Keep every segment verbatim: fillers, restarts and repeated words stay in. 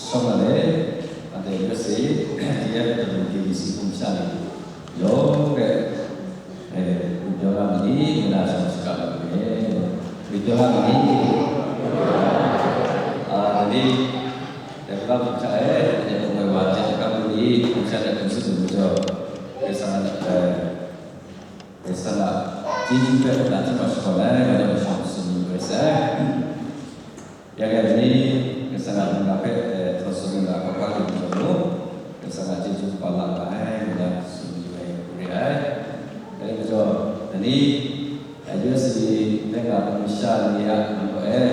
Shawng na le, anhte U S A, T F W K B C hkum sha ni yawng hpe, eh, ngwipyaw nga ma ni, ngu na shawng shaka lu ai. Ngwipyaw nga ma ni? Ah, dai ni, dai hpung hta e, anhte hpung ai wa hte hkam lu ni, hkum sha de hkum tsun lu majaw, Karai Kasang a, eh, Karai Kasang a chyeju hpe na htim mat shakawn ai, ngai gaw shawng tsun lu ai sai. Ya, ya, ni, Karai Kasang a mungga hpe, eh, htaw tsun nga hkawhkam lu majaw, Karai Kasang a chyeju kaba la nga ai, ngu na tsun yu ai hku re ai. Dai majaw, dai ni, eh, U S A de nga hpung sha ni a nang gaw, eh,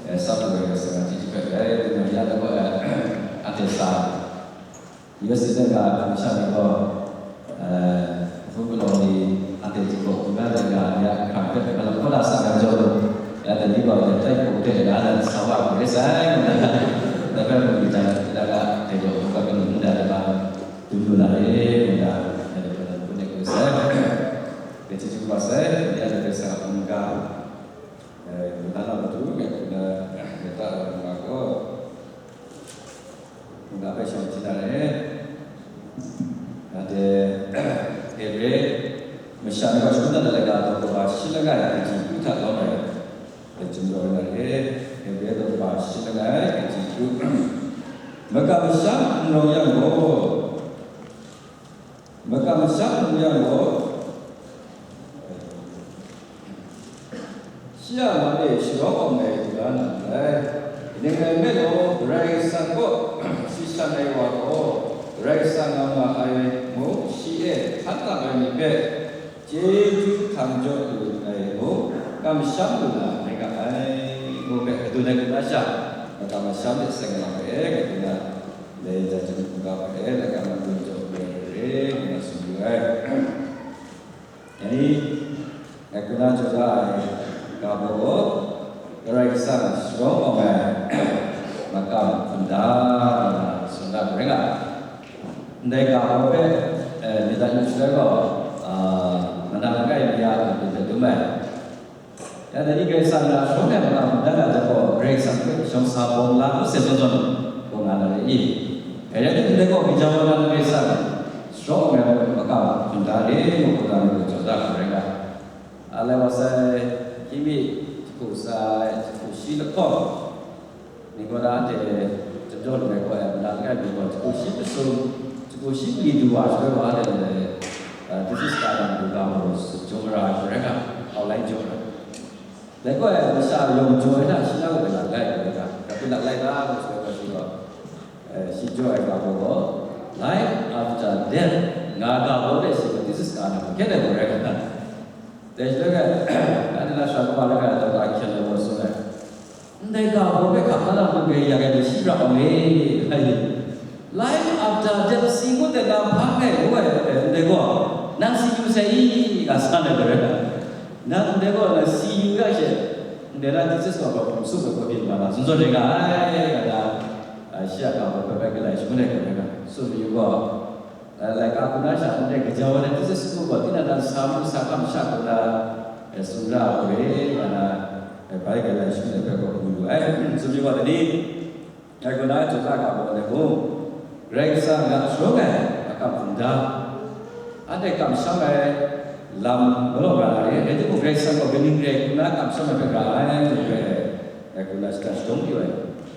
eh, tsap lu ai Karai Kasang a chyeju hpe, eh, dai majaw, ya, dai gaw, eh, anhte sa, U S A de nga hpung sha ni gaw, eh, hpung galaw ni, anhte hte gaw hpung ga de nga ni a hkrang hpe, galam kau na sa ai majaw, ya, dai ni gaw, ya, tai hpung de nga na sa wa hku re sai, ngu na, dai hpe hpung jan, ya, ga, dai gaw, hpung ga kanu nda de ma, dum lu na re, ngu na, ya, dai hpe na hpung de hku re sai, dai chyeju kaba sai, ya, dai hpe sa hpung ga, eh, ngu na na matu, ya, hpung na, ya, ta, hpung ga gaw, Ngu na hpe shawng hti na re. Anhte Hebre masha ni gaw shagun dat ai laika daw kaba shi langai kaji kru hta lawm ai, chyum daw na re. Hebre daw kaba shi langai kaji kru. Makam masham n rawng yang gaw, Makam masham n rawng yang gaw, shi a man e sharawng awng ai du la na ndai. Kaning rai nme law, Karai Kasang kaw si shan ai wa gaw, Karai Kasang nga ma ai mung, shi e hkan tam ai myit hpe chyeju hkam jaw lu ai mung, kamsham lu na rai nga ai, ngu hpe kadun ai hku na sha, makam masham hte seng lam ai, kadun na Dai jan hkungga hpe laika na gun jaw re ai re ngu na tsun yu ai. Yani, ngai hku na jaw da ai ga baw gaw, Karai Kasang sharawng awng ai makam hkunda ngu na tsun da ai rai nga. Ndai ga baw hpe, eh, myit dat yu shaloi gaw, ah, manang langai mi a matu hpe dum ai. Ya, dai ni Karai Kasang na sharawng ai makam hkunda nga jang gaw, Karai Kasang hpe shawng sa bawng la ngut sai zawn zawn gaw nga na re i? Dai rai timung, ndai gaw gaja wa na Karai Kasang sharawng ai makam hkunda re ngu hkunda ngu jaw da hku rai nga. A lai wa sai, hkying mi jahku tsa ai, jahku shi lahkawng, Ni gaw na anhte chyum jaw lu ai gaw, manang langai mi gaw, jahku shi masum, jahku shi mali du wa shaloi wa anhte, eh, thesis ka na matu ga mung, jaw mara ai hku rai nga, online jaw ai. Dai gaw, masha yawng jaw ai hta, shi na gaw bai la lai ai hku rai nga, grau hpyi la lai ta, ngu shaloi gaw, shi gaw, eh, shi jaw ai ga baw gaw, Life After Death nga ga baw de shi gaw thesis ka na mung hkyen ai hku rai nga. Dai shaloi gaw, anhte na sha kaba langai a daw ga hkyen ai gaw tsun ai. Ndai ga baw hpe hkap la na mung, grai ya ai lam shi ra ai, ngai, Life After Death, si ngut ai na hpa ngai ngu ai, ndai gaw, nang si yu sai i, nga san ai hku rai nga. Nang ndai gaw, nang si yu ya she, ndai na thesis gaw hpung tsup ai hku byin wa na, tsun zawn rai nga ai, nga na, a, shi a ga baw hpe bai galai shangun ai hku rai nga, tsun mayu gaw, Laika hkuna sha ndai gaja wa na thesis gaw, tinang dan sa mung sa hkam sha hkuna, eh, tsun ra ai hku re, nga na, eh, bai galai shangun ai hpe gaw mu lu ai. Tsun yu wa dai ni? Ngai hkuna jaw da ga baw ai mung, Karai Kasang a sharawng ai makam hkunda, anhte kamsham ai lam galaw ga na re, rai timung, Karai Kasang gaw kaning rai hkuna kamsham ai hpe ra ai, ngu ai, ngai hkuna shada shadawn yu ai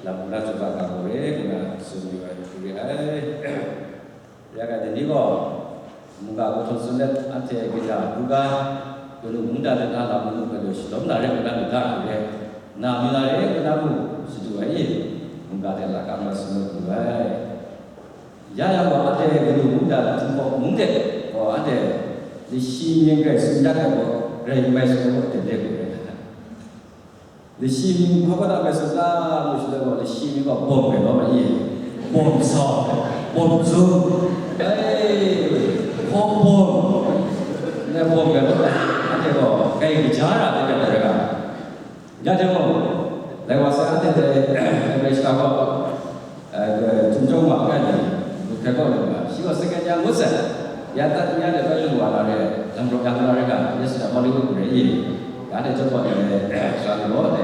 lam hkuna jaw da ga baw re, ngu na tsun yu ai hku re ai. Ya ga, dai ni gaw, mungga kahtawng tsun let, anhte gida, buga, kanu mungdan let na lam manu galu shalawm na re, mungga lu da hku re, na mi na re, mungga mu shadu ai i, mungga hte laika ma sumut lu ai. Ya yang gaw, anhte kanu mungdan Htinghpaw mung de gaw, anhte lashi mying rai tsun dat ai gaw, rai n mai sumut de de hku re. Lashi mying hpa hpa na bai tsun ta ngu shaloi gaw, lashi mying gaw bawm rai lawm ai i? Bawm sau, bawm zung, ai, hpawng bawm, ngai bawm rai lawm ai, anhte gaw kai kaja ra ai rai nga. Ya jang gaw, lai wa sai anhte dai, dai shaka gaw, Eh, Chyum Jawng ma kai ni, ngut hkrai kaw na, shi gaw second ya ngut sai. Ya tat ya de bai lung wa na re, lam raw ya na re ga, Yesu da Hollywood re ye. Ya de jawk wa de, sa ni gaw de,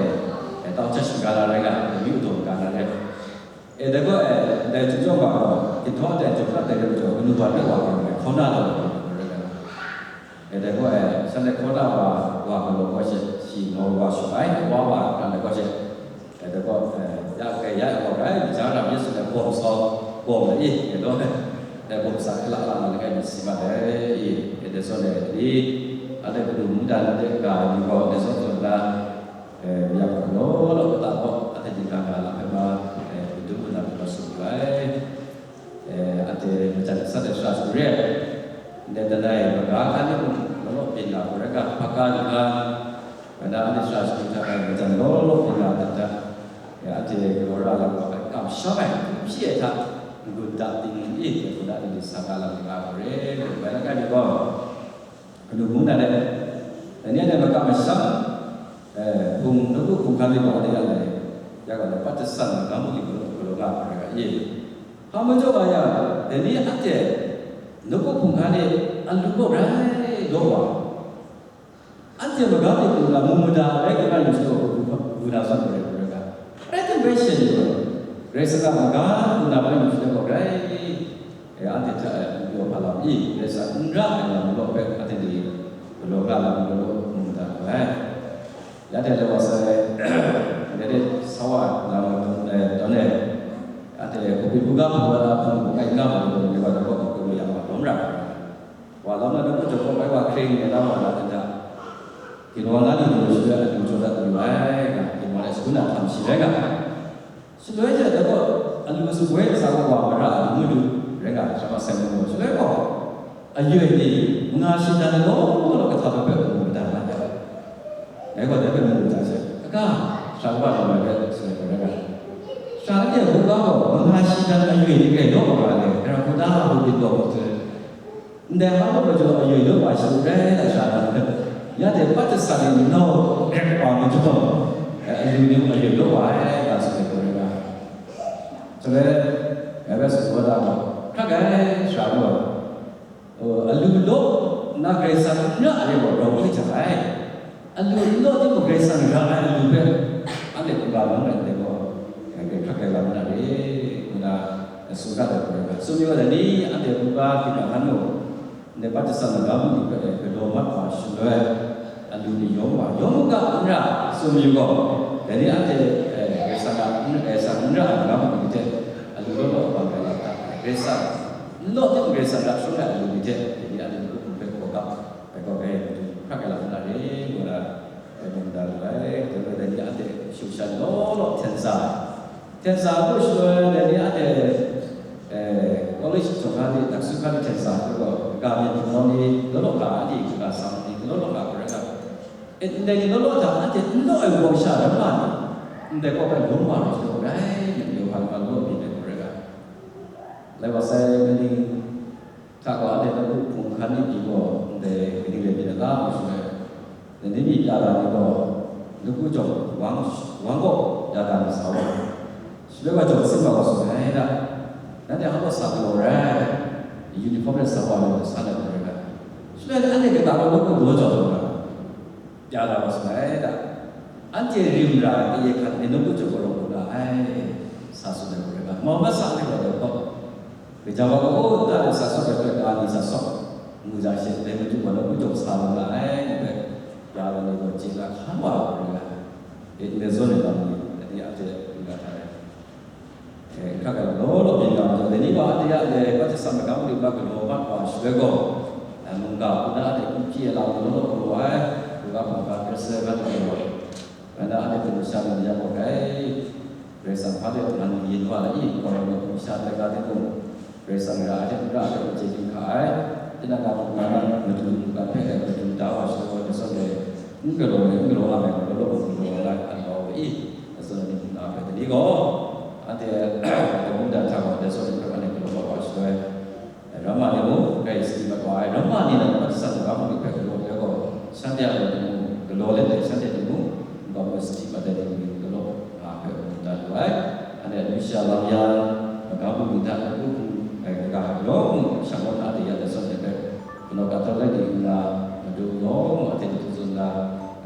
eh, tau chat shu ga na re ga, de mi u taw ga na re. E, dai gaw, e, dai chyum chyawm ga gaw, kintawng a dai chyum hkra dai rai majaw, kanu wa hpe wa hkra ai, hkauna law ai, e, dai gaw, e, shanhte hkauna wa, wa galaw gaw she, shi ngaw wa shu ai, wa wa hkra dai gaw she, e, dai gaw, e, ya kai ya ai gaw rai, ja ram Yesu dai bawm sau, bawm ai, e, dai gaw, e, bawm sa hkra la la na langai mi si ma dai, e, e, dai zawn e, ni, a dai kanu mungdan de ga ni gaw, dai zawn zawn na, E, ya gaw, law law kata gaw, anhte dinghka ga la hpe ma, e, kadum kata hpe ma tsun yu ai. E, anhte majan sat ai sara shagu re ai. Ndai langai maga hkan ni mung, law law byin nga gaw rai ga, hpa ka ni ga, wai na anhte sara shagu hta e, majan law law byin nga dat dat. E, anhte galaw ra lam gaw, kamsham ai, hpyi ai hta, n-gun da, ting n-i, hte hkuna ni sa ga lam ni nga gaw re, wai na ga ni gaw. Kanu mung na de, dai ni a dai makam masham, eh, hpung, nawku hpung hkan rai gaw, dai ya dai, ya gaw dai, pat jasan na ga mu li gaw, gaw nga ai ga ye. Hpa majaw nga yang, dai ni anhte nawku hpung hkan rai, alu gaw rai law wa. Anhte magam ni hpung na mu mada rai kau na yu shi gaw, bu na san gaw rai, gaw rai ga. Rai tim bai shen yu gaw, Karai Kasang a magam hpung na bai yu shi gaw rai. E, anhte hta e, n-, pyaw hpa lam i, Karai Kasang n ra ai lam law hpe, anhte ni galaw nga lam law law mu mada lu ai. Ya dai law wa sai, dai de sa wa na ma, e, tawn e, anhte hpung hpung ga hpung wa na hpung hpung ai nga ma lu ai wa na gaw, hpung ya ma lawm ra ai. Wa lawm na nawku jaw kawp ai wa hkring e na wa na hta, ginwang na ni gaw shaloi alu jaw dat yu ai, nga, ginwang e shagun na htam shi rai nga. Shaloi hte dai gaw, alu sumwi ntsa gaw wa mara ai alu madu rai nga, sha ma sai mu gaw, shaloi gaw, ayoi ni, manga shinggan law law kahtap ai hpe mu madan na ai. Dai gaw, dai hpe mu madan sai, kaga, sara kaba lam ai hpe shaloi gaw rai nga. Sara anhte hkungga gaw, manga shinggan ayoi ni grai law mara ai, gara hku da, hku byin gaw, hku tsun ai. Ndai hpa mung majaw ayoi law wa shi rai na sha na, ya de pat jasa ni nau rep wa majaw, alu ni mung ayoi law wa ai, nga tsun ai gaw rai nga. Shaloi, ya bai tsun wa da gaw, hkrak ai sha gaw, alu law na Karai Kasang n ra ai gaw, grau hkrit jang ai. Alu n law timung, Karai Kasang ra ai alu hpe, anhte hkungga nang rai ndai gaw, grai hkrak rai la na re, ngu na, tsun dat ai gaw rai nga. Tsun mi wa dai ni, anhte hkungga hkrit na hkan mung, ndai pat jasa na ga mung ni hpe galaw mat wa shaloi, alu ni yawng wa, yawng mungga n ra, tsun mayu gaw, dai ni anhte, eh, Karai Kasang a, Karai Kasang n ra ai na ga mung ni hte, alu law law wa rai la ta, Karai Kasang n law timung, Karai Kasang ra sharawng ai alu ni hte, dai ni anhte ni hpe hkungga, Dai gaw bai matu hkrak ai lam n na re, ngu na, bai mung da lu ai. Dai gaw dai ni anhte shungshan law law hten sa ai. Hten sa ai hku shaloi, dai ni anhte, eh, college jawng hkan ni, daksu hkan ni hten sa ai hku gaw, ga myen hpung nau ni law law nga, anhte hkungga sang ni law law nga hku rai nga. Eh, ndai ni law law hta, anhte n law ai wang sha ram nga ni, ndai gaw bai lawm wa ai shaloi, rai myit mayu hpa law law byin ai hku rai nga. Lai wa sai, kaning Hta gaw anhte nawku hpung hkan ni pyi gaw, ndai kaning rai byin ai ta, ngu shaloi, dai ni myi pya da ni gaw, nawku jawng wang, wang gaw ya da ni sa wa, shaloi wa jawng sin wa gaw tsun ai da, nanhte hpa gaw sa galaw rai, uniform rai sa wa ni gaw san ai gaw rai ga, shaloi anhte kata gaw nawku daw jau lu ga. Ya la wa sung ai da. Anhte rim ra ai kayek hkan e nawku jaw galaw lu ga ai, sa tsun ai gaw rai ga, mau mat sa ai gaw rai gaw, gaja wa gaw, oh, nta de sa sawk ai hpe, ga ni sa sawk, ngu ja she, dai matu gaw nawku jaw sa lu ga ai, ngu hpe, ya wa ni gaw chye na hkan wa ai gaw rai ga, e, ndai zawn ai lam ni, dai ni anhte rim ra hta rai. Eh, hkrak ai lam law law byin ga majaw, dai ni wa anhte a ndai Baptist magam madu hpe galaw mat wa shaloi gaw, eh, mungga hku na a de n hpyi ai lam law law galaw ai, hkungga hpawng hkan hpe sarai mat ai gaw, rai nna, anhte hpung masha ni ya gaw gai, Karai Kasang hpa de man yin wa ai i, gaw rai nna, hpung masha laika timung, Karai Kasang ra ai hte n ra ai hte chye hkring hka ai, tinang a hpung hkan madu mungga hpe madu da wa shaloi gaw, dai zawn e, n galaw ai, n galaw nga ai, galaw law hpung galaw ai, a lawm ai i, dai zawn e, myit n na ai hpe, dai ni gaw, anhte mungdan hta gaw, dai zawn e, hkra hkra ni galaw mat wa shaloi, ramma ni mung grai sadi mat wa ai, ramma ni nan mat san ai, ramma ni hpe galaw ai gaw, shanhte a loi timung, galaw let ai, shanhte timung, n gaw sadi mat ai ni mung, galaw nga ai hpe, myit n na lu ai. Anhte amyu sha lam yang, magam bungli hta, nawku hpung, eh, kaga, yawng mung, shang lawm na de ya, dai zawn e hpe, Galaw ga taw lai ni nna, madu yawng mung a hte ni htu tsun nna,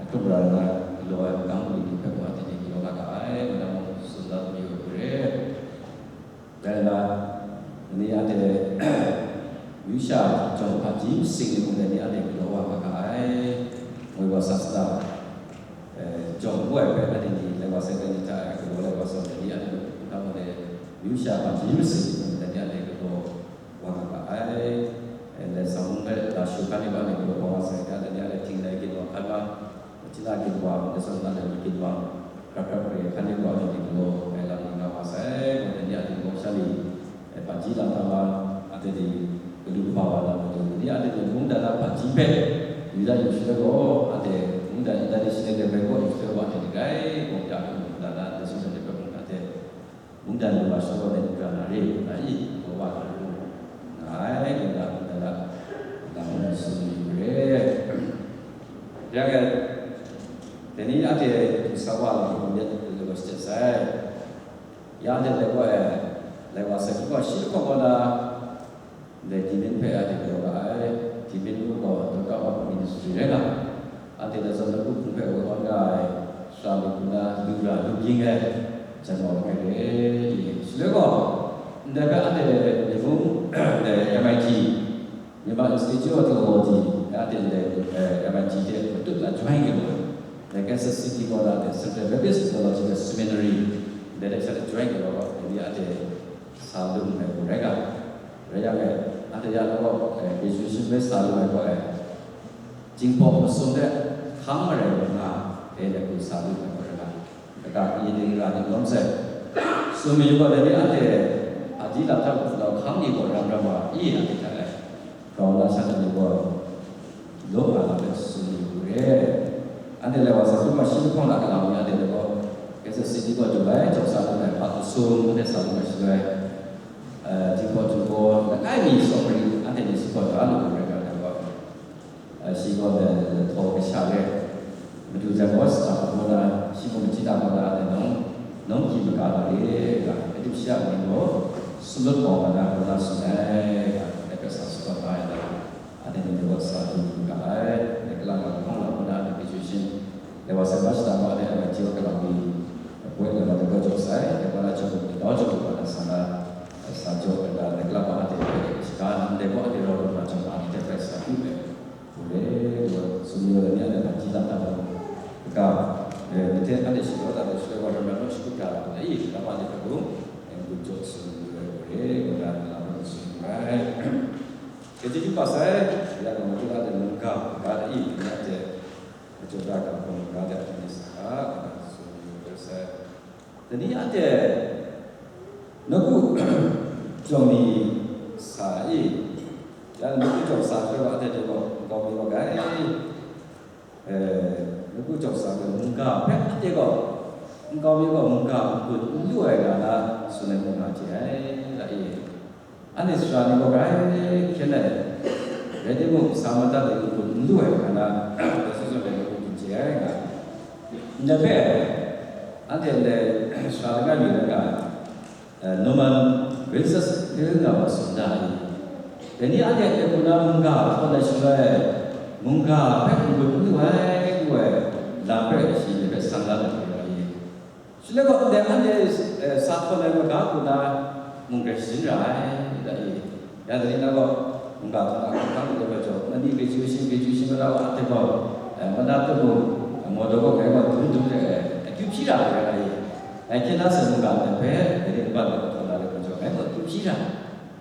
hkrum ra nna, galaw ai magam bungli ni hpe mung a hte ni galaw nga ga ai, ngu na mung tsun dat mayu ai hku re. Rai nna, ni anhte, Myu sha jawng hpaji masing ni mung dai ni anhte galaw wa nga ga ai, ngoi wa sa sa, eh, jawng ngu ai hpe anhte ni lai wa sai, dai ni hta e galaw lai wa sa, dai ni anhte hta mung dai, Myu sha hpaji masing ni mung dai ni anhte galaw wa nga ga ai, eh, lai sa mung dai, la shu hkan ni wa anhte galaw wa nga sai, dai ni anhte htinglai ginwang hkan wa, China ginwang, Lesson na le ginwang, grap grap re, hkan ni wa ni galaw, ai lam ni nga wa sai, gaw, dai ni a ginwang sha ni, eh, hpaji lam hta ma, anhte ni galu kaba wa lam ni, ni anhte ni mungdan a hpaji hpe, yu da yu shaloi gaw, anhte mungdan international level kaw yu shaloi gaw, anhte ni grai gaw ya hpe mungdan a, Lesson na le mungdan hte, Mungdan lu wa shawa ai mungdan na re, na i, kawa na ru, nga ai, mungdan, mungdan na, mungdan na sung ni re. Yang e, dai ni anhte sa wa la mungdan lu wa shachyen sai. Ya anhte lai wa e, lai wa sa ki wa shi lahkawng wa na, Ndai Timin hpe anhte galaw ga ai, Timin ngu gaw, Dorka wa ministry rai nga, anhte Lesson na Hpung hpe woi awn nga ai, sara myit hku na lu ra lu ging ai, jan wa langai re, i, shaloi gaw, ndai hpe anhte Myen mung, ndai M I T, Myanmar Institute of Theology, anhte ndai, eh, M I T hte matut na join kau ai, ndai Kansas City gaw na anhte Central Baptist Theological Seminary, ndai hte sha join kau ai, ndai ni anhte sa lu ai hku rai ga, rai yang e, anhte ya gaw, eh, graduation hpe sa lu ai gaw, eh, Jinghpaw masum hte hkang marai wa nga, dai hku sa lu ai hku rai ga, kaga i ning ra ning lawm sai. Sum mayu gaw, dai ni anhte a di lam hta hkau hkang ni gaw ram ram wa i, anhte hta e. Grau na sha na ni gaw, law nga na hpe sung yu re. Anhte lai wa sa hkrum ma shi lahkawng na galang ni anhte lai gaw, Kansas City gaw July jawk sa hkrum ai hpa sung anhte sa hkrum ai shaloi, eh, Jinghpaw Jinghpaw langai mi sawk mari anhte ni sawk da lu ai rai nga ai gaw, eh, shi gaw dai lahtaw kasha re. Madu jan gaw sa hkrum na, shi gaw machyi na gaw na, anhte nawng, nawng hkyi maga na re, ga, Edu shi a mying gaw, sumlawt kau nga na, gaw na tsun ai, ga, dai hpe sa sawk da ai, ga, anhte ni gaw sa du ga ai, dai kalang ga lahkawng na, gaw na, dai graduation, dai wa sai ba shada ma, dai M I T wa kalang ni, poi na ma dai gaw jaw sai, dai gaw na jaw, dai gaw jaw, gaw na sa na, sa jaw, gaw na, dai kalang ma, anhte, shiga, ndai gaw anhte rau lu na, jaw ma, ni hte bai sa du ai. Ure, wa, sumni wa ni a na ji lam na wa. Ka, eh, ni hte anhte shi wa ta, shi wa ram ram shi ku ta, na i, na ma ni ka bu, en bu jo sumni wa ure, wa da na ma sumni wa. Ke ji ju pa sai, ya ka ma tu da de mung ka, ka da i, na te, ma jo da ka mung ka da ni sa ka, ka da sumni wa sai. Dai ni anhte nawku chyawm mi sa i, ya nawku chyawm sa hpe wa anhte hte gaw nkau mi wa ga ai, eh, nawku chyawm sa hpe mungga hpe anhte gaw nkau mi gaw mungga n-gun n lu ai ga na tsun ai mungga hte ai, ra i. Anhte sara ni gaw grai hkyen ai, rai timung, sa madat ai n-gun n lu ai hkra na, dai sung sung dai ni hpe n chye ai nga. Ndai hpe, anhte ndai sara langai mi langai, eh, Norman Vincent Hill nga wa tsun da ai. Dai ni anhte a hku na mungga htawn ai shaloi, mungga hpe n-gun n lu ai, ngu ai lam hpe shi ndai hpe sang da na hte rai. Shaloi gaw, ndai anhte, eh, sa htawn ai maga hku na mung grai shajin ra ai, da i. Ya dai ni na gaw, mungga htawn a hkang hkang de majaw, mani graduation, graduation mara wa hte gaw, eh, mana tumu, eh, model gaw ngai gaw dum dum de, eh, akyu hpyi ra ai, da i. Ngai hkyen na sai mungga ndai hpe, dai ni nban de htawn na de majaw, ngai gaw akyu hpyi ra ai.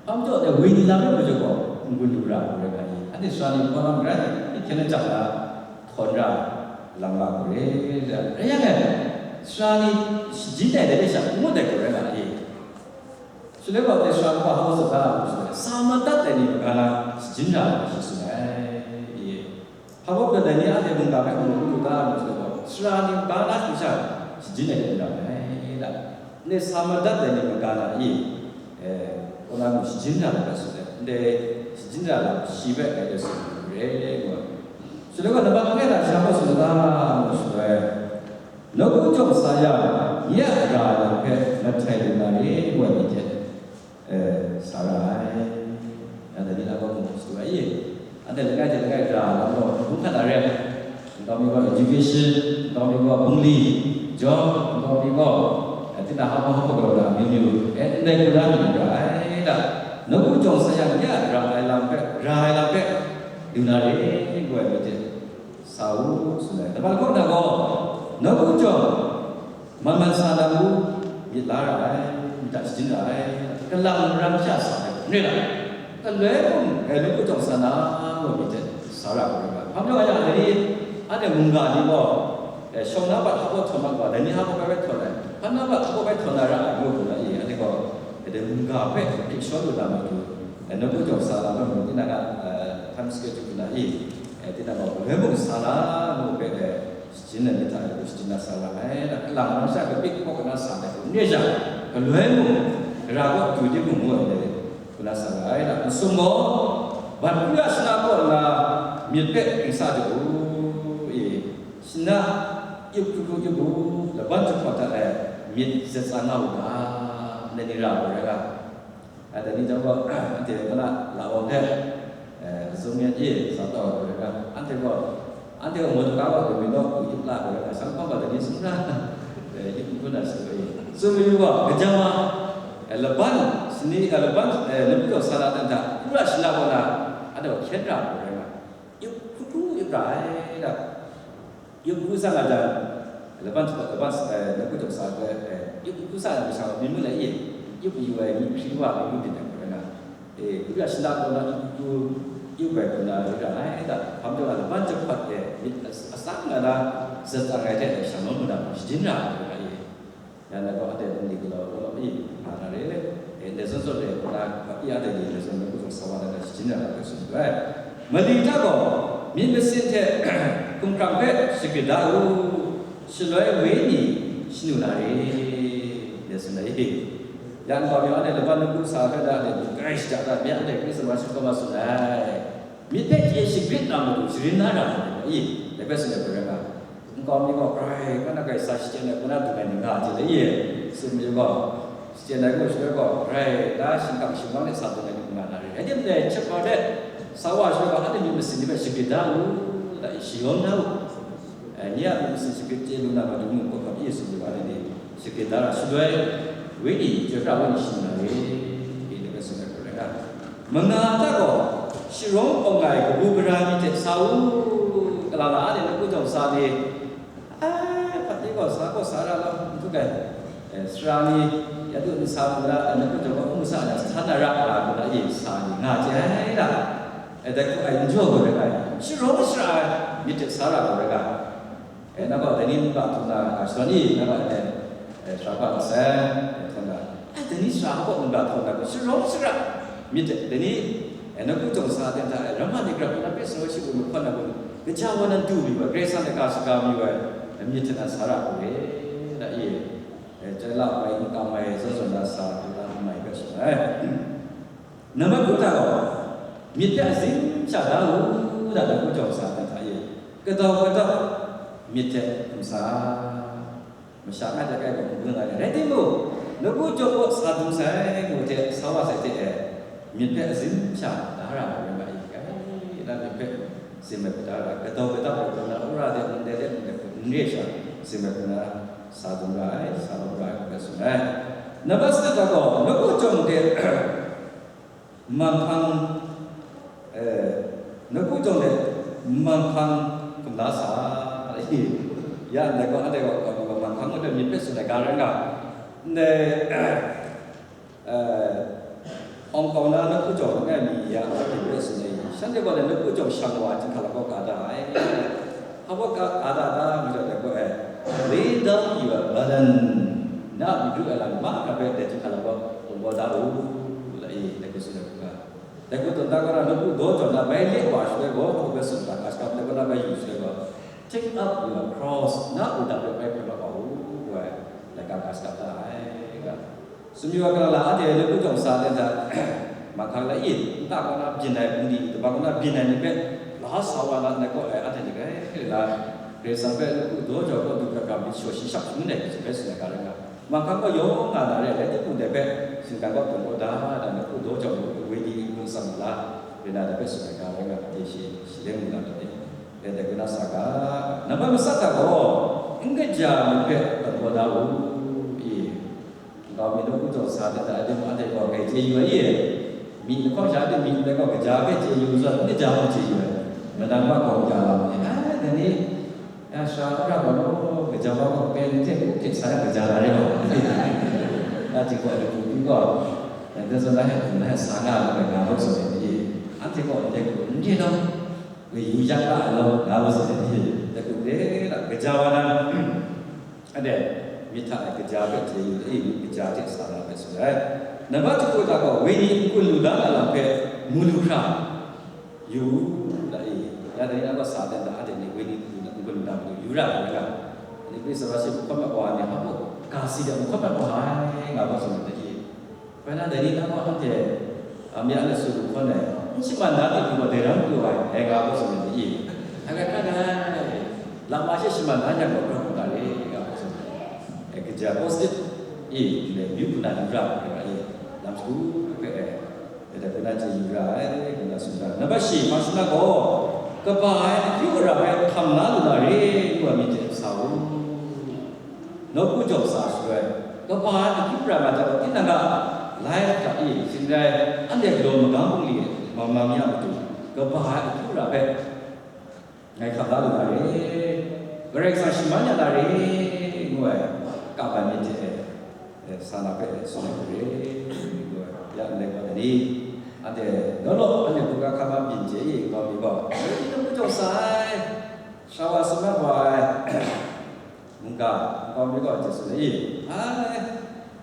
Hpa majaw dai, wenyi lam de majaw gaw, n-gun lu ra ai, da i. Anhte sara ni hpa lam rai, hkyen na chap na, htawn ra lam nga hku re, rai yang e, sara ni shajin ai dai hte sha n ngut ai hku rai nga ai. Shaloi wa dai sara kaba hpa sa da, sa madat ai ni maga na shajin ra ai shi tsun ai. Hpa gaw dai ni anhte mungga hpe mung hkrum lu da, shaloi wa sara ni maga na hte sha shajin ai hku ra ai da. Ndai sa madat ai ni maga na i, eh, kaw na mung shajin ra ai hpe tsun ai, ndai shajin ra lam shi hpe ngai hpe tsun ai re, ngu ai. Shaloi gaw, nambat langai na sha gaw tsun ai, ngu shaloi, nawku chyawm sa yang, nye a ra ai lam hpe mahtai lu na re, ngu ai myit hte, eh, sa ra ai. Ya dai ni a gaw mung shadu ai i? Anhte langai hte langai ra lam gaw, hkrum hkrat na re ai. Nkau mi gaw education, nkau mi gaw bungli, job, nkau mi gaw Tinang hpa hpa galaw na amyu myu, e, ndai hku na myu ra ai da. Nawku jawng sa yang ya ra ai lam hpe, ra ai lam hpe, lu na re, ngu ai myit hte sa u, tsun ai. Nambat lahkawng na gaw, nawku jawng man man sa na u, myit la ra ai, myit hta shajin ra ai, kalang maram sha sa ai, n rai la. Galoi mung, e, nawku jawng sa na, ngu ai myit hte sa ra ai. Hpa majaw nga yang, dai ni, anhte mungga ni gaw, e, shawng na bat hpa htawn mat wa, dai ni hpa hpa bai htawn ai, hpa na bat hpa bai htawn na ra ai, ngu hku na i, anhte gaw, e, dai mungga hpe hkrit shawn lu na matu, e, nawku jawng sa na matu, tinang a, e, time schedule hku na i, e, tinang gaw, galoi mung sa na, ngu hpe, e, shajin ai myit hta e, shajin na sa ra ai, da, kalang maram sha, kapik kaw na sa ai, n rai sha, galoi mung, gara kaw du di mung, ngu ai, hku na sa ra ai, da, masum gaw, bat kru ya shana kaw nna, myit hpe ging sa jaw u, e, shana, yup hkru hkru yup u, laban jahpawt hta e, myit zatsa nga u ga, ndai ni ra ai rai ga. A, dai ni chyawm gaw, anhte kaw na la wang hte, e, azum yan e sa tau ai rai ga, anhte gaw, anhte gaw motor car gaw, dai mi naw hku yup la ai rai ga, shang hpang gaw dai ni sum na, e, yup hkru na shi gaw e. Tsun mayu gaw, gaja ma, e, laban, shani, e, laban, e, laban gaw sa na dan hta, kru la shana kaw na, anhte gaw hkyen ra ai rai ga. Yup hkru hkru yup ra ai da. Yup hkru sa nga jang, laban, laban, e, nawku jawng sa ai, e, yup hkru sa ai masha gaw, myi mun lai e, yup yu ai, myi hkri wa, myi mun byin ai hku rai na, e, kru ya shana kaw na yup hkru, yup ai hku na rai ra ai da, hpa majaw nga laban jahpawt e, myit as-, atsam nga na, zatsa nga ai hte, e, shanglawm lu na, shajin ra ai hku rai e. Yang na gaw, anhte nang li galaw law law mi, nga na re, e, ndai zawn zawn re, na, i anhte ni, ndai zawn nawku jawng sa wa na, shajin ya na, hpe tsun yu ai. Mali hta gaw, myit masin hte, hkumhkrang hpe shagrit da u, shaloi wenyi shanu na re, ndai tsun ai. Yang nkau mi anhte laban nawku sa hpe da, anhte grai shaja da, mi anhte Khrista ma shakawn ma tsun ai. Myit hpe chye shagrit na matu sharin na ra ai, i, dai hpe tsun ai hku rai nga. Nkau mi gaw, grai, kaw na grai sa shachyen ai, kaw na dung ai ni nga ai hte, i, tsun mayu gaw, shachyen ai gaw, shaloi gaw, grai, na shingkang shingwang de sa dung ai ni nga na re. Rai timung, hte hpang de sa wa shaloi gaw, anhte myit masin ni hpe shagrit da u, da, shayawm da u. E, nye a myit masin shagrit chye lu na matu mung, hkawhkam i tsun mayu ga, anhte ni shagrit da ra, shaloi wenyi, chyoi pra wenyi shanu na re, i, dai hpe tsun ai hku rai nga. Manga hta gaw, sharawng awng ai kabu gara ni hte sa u, kalala ni, nawku jawng sa ni, ai, hpat ni gaw sa gaw sa ra law, n htuk ai, e, sara ni, ya du n sa mu na, nawku jawng gaw n sa na, sa na ra, nga, ngu na, e, sa ni, nga chye ai da. E, dai hku ai n jaw gaw rai ai, sharawng sara ai myit hte sa ra gaw rai ga. E, na gaw dai ni mungga htum na, a, shadawn ni, na gaw, e, e, sara hpa masai, e, htawn na, e, dai ni sara hpa mungga htawn na gaw, sharawng sara myit, dai ni, e, nawku jawng sa ten hta, e, ramma ni grau na hpe sa shi bu mahkawn na gaw, kaja wa nan du mi wa, Karai Kasang lagaw shaga mi wa, e, myit hte na sa ra hku re, da, e, e, chyoi la ai, n kam ai, zawn zawn na sa, hku na n mai hpe tsun ai. Nambat kru hta gaw, myit hpe azim sha da u, da, nawku jawng sa ai hta e, kadau kadau myit hte hkum sa, masha ngai hte kai gaw n gun nga ai. Rai timung, nawku jawng gaw sa dung sai, ngu hte sa wa sai hte e, myit hpe azim sha da ra ai rai nga i, kai, da myit hpe zim ai hku da ra, kadau kadau ai hku na, wora de, ndai de, ndai hku, n re sha, zim ai hku na, sa dung ra ai, sa lawm ra ai, ngu hpe tsun ai. Nambat sanit hta gaw, nawku jawng hte, manghkang, eh, nawku jawng de manghkang hkum la sa, ya ndai gaw, anhte gaw, gaw, gaw manghkang ngu hpe myit hpe tsun ai ga rai nga, ndai, eh, awng kau na nawku jawng langai mi ya, myit hpe tsun ai, shanhte gaw dai nawku jawng shang wa ai, chyinghka lagaw ka da ai. Hpa gaw ka, ka da da, ngu jawng dai gaw, eh, lay down your burden, na myit ru ai lam mahkra hpe dai chyinghka lagaw, hkum kau da u, la i, dai hku tsun ai hku ga. Dai hku tawn da gaw na, nawku daw jaw na bai le wa shaloi gaw, hpa hpe tsun ga, ga shakap dai gaw na bai yu shaloi gaw, take up your cross, na wudang hpe bai hpe mat wa u, ngu ai, laika ga shakap da ai, ga. Sumyu ai hkra la, anhte nawku jawng sa ai hta, manghkang la i, nta kaw na byin ai, bungli taba kaw na byin ai ni hpe, la sa wa na, ndai kaw ai, anhte ni grai la, Karai Kasang hpe nawku daw jaw kaw du hkra hkra myit shaw shi shap shangun ai, hpe tsun ai ga rai nga. Manghkang gaw yawng nga na re ai, rai timung, dai hpe shinggan kaw tawn kaw da, da nawku daw jaw nawku woi di ngun tsang la, rai na, dai hpe tsun ai ga rai nga, dai shi, shi leng ngu na, dai, dai, dai hpe na sa ga, nambat matsat hta gaw, n kaja myit hpe tawn kaw da u, i. Wa mi nawku jaw sa dat ai, anhte gaw grai chye yu ai i? Myi lahkawng sha de myi ndai gaw kaja hpe chye yu zawn, n kaja hpe chye yu ai. Madang ma gaw ya lam ni, ai, dai ni, ya sara pra gaw, kaja wa gaw pen hte hku hte sa yang kaja la re gaw. Ya jing gaw, lu hku gaw, dai zawn na hpe hku na hpe sa nga lu ai, nga hpe tsun ai ni, anhte gaw ndai hku n re law, yu yak la ai law, nga hpe tsun ai ni, dai hku re la, kaja wa na, Anhte myit hta e kaja hpe chye yu ai, myit kaja hte sa na hpe tsun ai. Nambat jahku hta gaw, wenyi n-gun lu da na lam hpe mu lu hkra yu u, da i. Ya dai ni, na gaw sa dan da, anhte ni wenyi n-gun lu da matu yu ra ai rai nga. Ni Khrista wa shi mahkawn mat wa ni, hpa mung, ga si de mahkawn mat wa ai, nga gaw tsun ai, da i. Bai na, dai ni na gaw anhte, a, mya na su lu hkawn ai, n shaman na ting gaw dai ram pru ai, dai nga gaw tsun ai ni i? Hkrai hkrai, lama she shaman na yang gaw, hkra hkra re, nga gaw tsun ai. E, kaja positive i, le, myu hpuna yu ra ai, lam shagu hpe, e, e, dai hpuna chye yu ra ai, hpuna tsun ra. Nambat shi, hpa shi na gaw, kaba ai akyu ara hpe htam na lu na re, ngu ai myit hte sa u. Nawku jaw sa shaloi, kaba ai akyu ara nga jang gaw, tinang a life hta e, shing rai, anhte galaw magam bungli e, mam mam ya matu, kaba ai akyu ara hpe ngai hkap da lu na re, Karai Kasang shaman ya na re, ngu ai, kap ai myit hte, e, sa na hpe tsun ai hku re, ngu ai, ya ndai gaw, dai ni, anhte law law, anhte hkungga hkam a byin chye i, nkau mi gaw, nawku jaw sa ai, sara wa tsun mat wa ai, Mungga, nkau mi gaw Jesu ni, ai,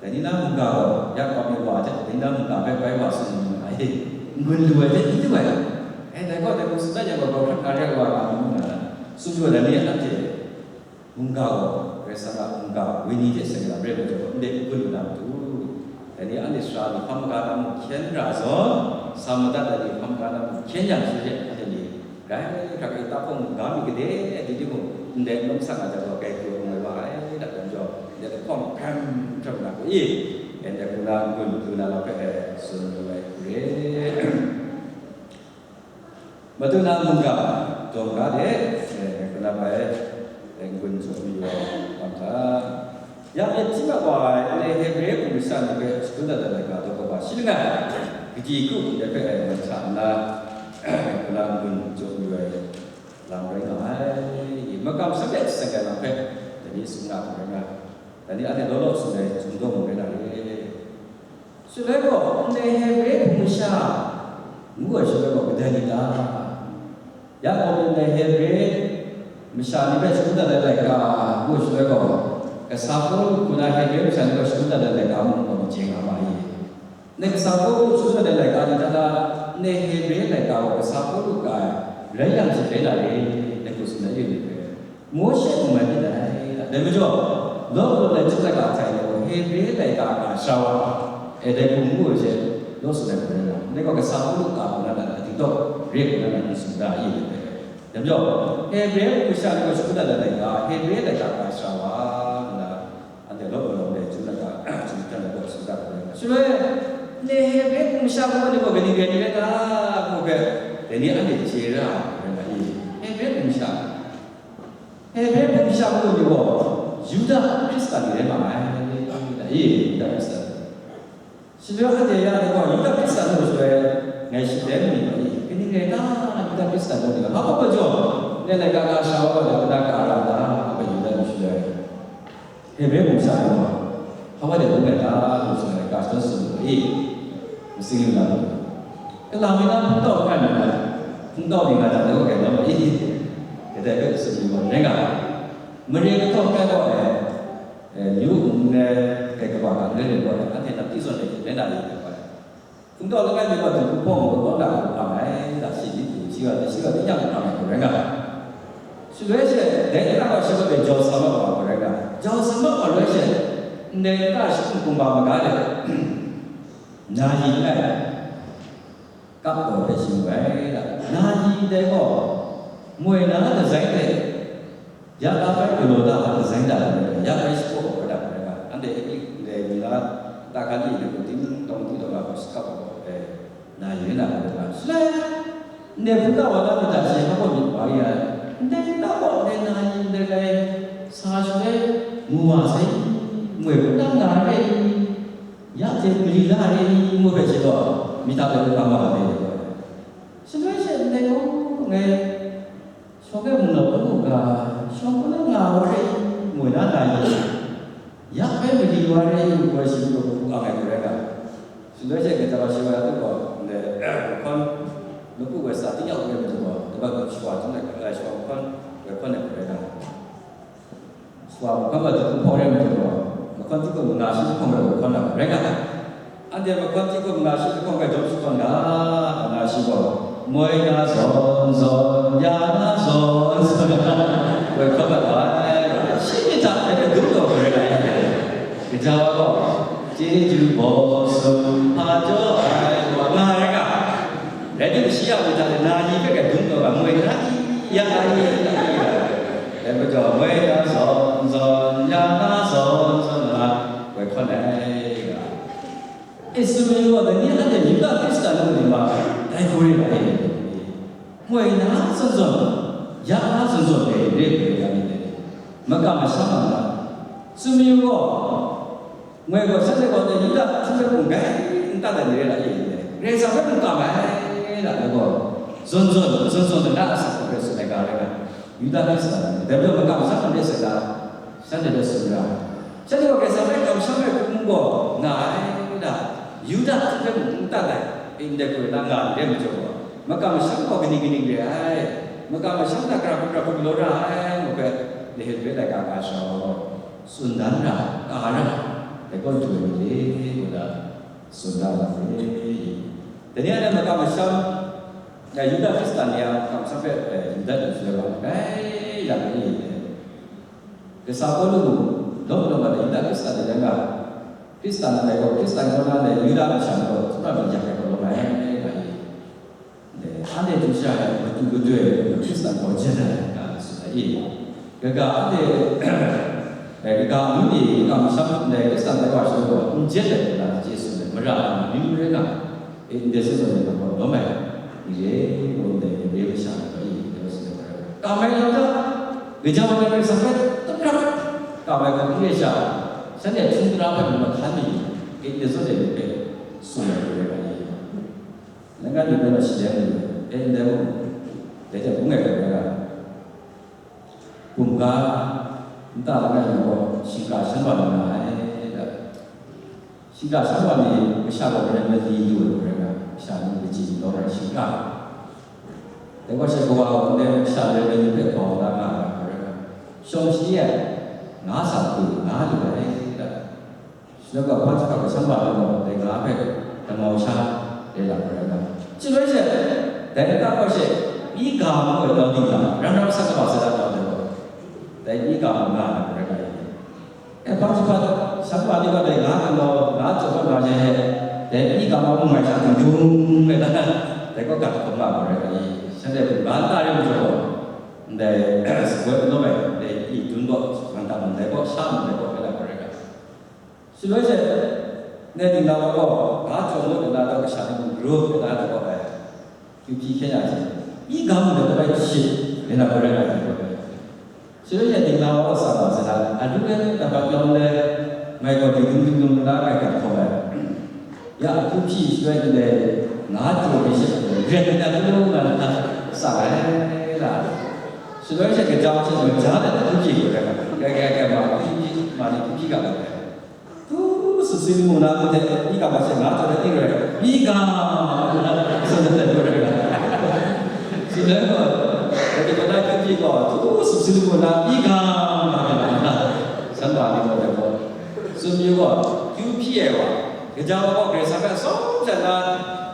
dai ni na mungga gaw, ya nkau mi wa hte, dai ni na mungga hpe bai wa tsun mu ai, n-gun lu ai hte n lu ai. E, dai gaw, dai hku tsun dat yang gaw, grau hkrat na re ai wa nga mu nga na, tsun lu ai ni anhte, mungga gaw, Karai Kasang a mungga, wenyi hte seng lam re ai majaw, ndai n-gun lu na matu. Dai ni anhte sara ni hkam maga na mung hkyen ra zawn, sa madat ai ni hkam maga na mung hkyen yang shu hte, anhte ni, Rai, hkrak e, tahpung ga mi gade, dai timung, ndai num sang a jang gaw, grai pru ai wa ai, da dan jaw, ndai lahkawng hkram hkram na hku i, ndai hku na n-gun lu na lam hpe, e, tsun lu ai hku re. Madu na mungga, daw ga de, e, hku na bai, e, n-gun tsun mayu ai lam hta. Ya myit hti mat wa ai, ndai Hebre hpung masha ni hpe shadum dat ai laika daw kaba shi langai, gadi kru ndai hpe ai mat hta nna, hku na n-gun jaw yu ai lam rai nga ai. Makam shanhte shatseng ai lam hpe, dai ni tsun nga hku rai nga ai. Dai ni anhte law law tsun ai, tsun taw mu rai na re. Shaloi gaw, ndai Hebre hpung masha, ngu ai shaloi gaw, kadai ni ta? Ya gaw, ndai Hebre masha ni hpe shadum dat ai laika, ngu shaloi gaw, kasa Pawlu hku na Hebre masha ni hpe shadum dat ai laika mung gaw, machye nga ma i? Ndai kasa Pawlu shadum dat ai laika ni hta na, ndai Hebre laika gaw kasa Pawlu ka ai, rai yang shi rai na re, dai hku tsun ai ni hpe, Mawshe mung mai myit dai. Dai majaw, law law lai chyum laika hta e gaw, Hebre laika ka sara wa, e, dai hku ngu ai hte, law tsun ai hku rai nga, ndai gaw kasa Pawlu ka hku na, na, na, dingtawk re hku na, na, n tsun ga i, dai hpe. Dai majaw, Hebre masha ni gaw shadum dat ai laika, Hebre laika ka sara wa, ngu na, anhte law law lai chyum laika, chyum hkyan ai gaw tsun ga hku rai nga. Shaloi, ndai Hebre hpung masha gaw ni gaw kaning rai ni rai ta, ngu hpe, dai ni anhte chye ra ai hku rai nga i? Hebre hpung masha, Hebre hpung masha gaw ni gaw Yuda Hkristan ni rai ma ai, da i? Yuda Hkristan. Shaloi anhte ya ni gaw Yuda Hkristan ngu shaloi, ngai shi dai mi ma i? Kaning rai ta, Yuda Hkristan ngu ni ga? Hpa gaw majaw, ndai laika ka sara wa gaw, dai hpung na ka ra ta, hpa Yuda ni shaloi? Hebre hpung masha ni gaw, hpa wa de ngu ai ta, ngu shaloi, ka shadawn tsun mu ga i? Masing lu na lu. Kalang mi na hpungtau hkrai mi na, hpungtau mi nga jang, dai gaw grai lawm ma i? Kadai hpe tsun mi gaw, rai nga, mare kahtawng hkrai gaw ai, e, yu n rai, kai kaba hkang rai rai gaw ai, anhte nang pyi zawn ai hte rai na i? Dai gaw ai. Hpungtau langai mi gaw dinghku hpawng gaw kaw na hkam ai, da shi myit hpung shi wa, shi wa myit yang hkam ai hku rai nga ai. Shaloi she, dai ni na gaw shi kaw e jau sa mat wa hku rai nga ai. Jau sa mat wa rai she, ndai nta shi hpung kumba maga de, na yi langai, kap gaw hpe shi mu ai da. Na yi ndai gaw, moi na lazai hte, ya la bai galaw da ai lazai da ai, ya bai shapraw ai da ai, anhte Ebre ndai ni na, ta hkan ni, dai hku ting tawng ting taw na hku shakap ai gaw, e, na yu na ai da. Shaloi, ndai hpungtau wa la myit hta, shi hpa gaw myit wa ya ai, ndai hpungtau gaw ndai na yi ndai rai sa shaloi mu wa sai, moi hpungtau nga re i? Ya hte mali la re ngu hpe shi gaw, myit hta let u ga ma ai. Shaloi she ndai gaw, ngai shawng e mung law hpun u ga, shawng hpun na nga wa re, moi na na yu, ya bai mali wa re, ngu gaw shi gaw hpun ang ai hku rai nga. Shaloi she gaja wa shi wa ya tu gaw, ndai, mahkawn, lawpu woi sa ting ya u re majaw gaw, dai wa gaw shawa htung ai, shawa mahkawn, woi hkawn ai hku rai nga. Shawa mahkawn gaw dahkun hpawng rai majaw gaw, mahkawn dahkun manga shi lahkawng rai hkawn na rai nga ai. Anhte mahkawn dahkun manga shi lahkawng rai jawm shakawn ga, nga shi gaw, moi na zawn zawn, ya na zawn zawn, woi hkawn na ai, shi myit hta dai hpe dum taw hkra rai nga ai. Gaja wa gaw, chyeju baw sum hpa jaw ai wa nga rai nga. Rai timung, shi a myit hta na ni hpe rai dum taw ga, moi na i, ya na i, dai majaw, moi na zawn zawn, ya na zawn zawn nga, woi hkawn ai ga. E, sumsing gaw, dai ni anhte Yuda Hkristan ni ma, dai hku rai nga ai. Moi na zawn zawn, ya na zawn zawn, dai re hku rai nga myit dai. Makam masham a na, sumsing gaw, moi gaw, shanhte gaw dai Yuda htum hpe mung gai n tat ai ni rai na e, Karai Kasang hpe mung kam ai, da, dai gaw, zawn zawn, zawn zawn, dai na asak hpe tsun ai ga rai nga, Yuda Hkristan ni, dai majaw makam masham n rai sai na, shanhte hpe tsun ra. Shanhte gaw Karai Kasang hpe kamsham ai hpung gaw nga ai, da, Yuda htum hpe mung n tat ai, ndai hku rai na nga ai ni rai majaw gaw, makam masham gaw kaning kaning re ai, makam masham hta gara hku gara hku galaw ra ai, ngu hpe, Nehemiah laika ga shara gaw, tsun dan ra, ka ra, dai kaw du ai ni re, ngu na tsun dan ra ai. Dai ni a na makam masham, ya, Yuda Hkristan ni a makam masham hpe, eh, yu dat yu shaloi wa, bai yang ai ni, Kasa Pawlu mung, lawm lawm ai Yuda Hkristan ni rai nga, Hkristan ndai gaw, Hkristan kaw na ndai Yuda masha ni gaw, hkrum myit yak ai gaw lawm ai, nga ai. Anhte htum shara ai matu gadoi ai hkrum Hkristan gaw jet ai, nga tsun ai i. Kaga anhte, eh, kaga amyu ni makam masham ndai Hkristan tai wa shaloi gaw n jet ai hkrum na chye tsun ai, mara ai, amyu rai nga, e, ndai zawn zawn ai gaw lawm ai, ni re, ngu ndai re masha ni gaw i, ndai wa tsun ai hkrum rai. Kam ai lam hta, gaja wa ai Karai Kasang hpe tup hkrap kam ai hkrum n re sha, shanhte htung tara hpe mung mahkan mayu, e, ndai zawn ai ni hpe tsun ai hkrum rai nga i. Langai mi bai na shi dai mu, e, ndai mung, dai hte bung ai hkrai rai nga, bumga nta langai mi gaw, shingkang shan wa ni nga ai, da. Shingkang shan wa ni masha gaw marai mali lu ai hkrai nga, masha ni kaji ni lawm ai shingkang. Dai gaw, shi kawa gaw ndai masha marai mali hpe bau na nga ai hkrai nga, shawng shi ai, nga sa hku nga lu ai, da. Shaloi gaw, hpa jahkra gaw shan wa ai gaw, dai nga hpe damau sha rai la ai rai nga. Shaloi she, dai nta gaw she, myi ga ngu ai dau dingla, ram ram sat kaba sai da dau ai gaw, dai myi ga mung nga ai rai nga. E, hpa jahkra shan wa ni gaw, dai nga hpe gaw, nga jaw gaw nga she, dai myi ga ma mung mai sha dung dung rai na, dai gaw gat hkawm nga ai rai nga. Shanhte mung ga nta rai majaw gaw, ndai, sugoi n lawm ai, ndai myi dun gaw, man tam ndai gaw, sha ndai gaw, rai la ai rai nga. Shaloi she, ndai dingla wa gaw, ga jaw ngut nna, daw kasha ni mung gru nna, daw gaw bai, kyu hpyi hkyen ya she, myi ga mung de gaw bai shit nna, gaw rai nga ai gaw bai. Shaloi she, dingla wa gaw sa nga sai na, alu le, dabat yawng le, mai gaw dingdum dingdum nna, grai gat hkawm ai. Ya, kyu hpyi shaloi ndai, nga jaw ai she, ren nna, gaw nna, sa ai la. Shaloi she, gaja she, gaja de kyu hpyi gaw rai nga, grai grai grai ma, kyu hpyi, ma ni kyu hpyi ga bai. Tu sumsing lamu na hte, myi ga ma she nga taw de ting rai, myi ga ma na, tsun de rai. Tsun de gaw, dai gaw na kyu pyi gaw, tu sumsing lamu na, myi ga ma na, san ba ni gaw dai gaw, tsun yu gaw, kyu pyi ai wa, gaja wa gaw Karai Kasang hpe atsawm hte na,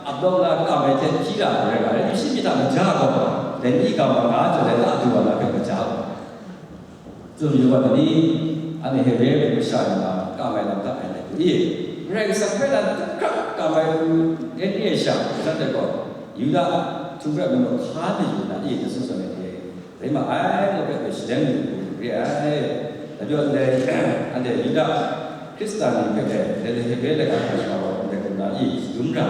ap dawng na, kam ai hte hpyi ra ai rai nga, rai shi myit hta gaja gaw, dai myi ga ma nga taw de na, a du wa na hpe gaja gaw. Tsun yu wa ni, anhte Hebre masha ni na kam ai lam hta ai lai hku i, Karai Kasang hpe nan hkrak kam ai hku n re ai sha, shanhte gaw Yuda htum hpe mung hka mayu na i, Yesu zawn e, rai ma ai, ngu hpe, hpe shaleng lu hku re ai. Dai majaw ndai, anhte Yuda Hkristan ni hpe dai, dai Hebre laika hkra wa ndai hku na i, shadum ra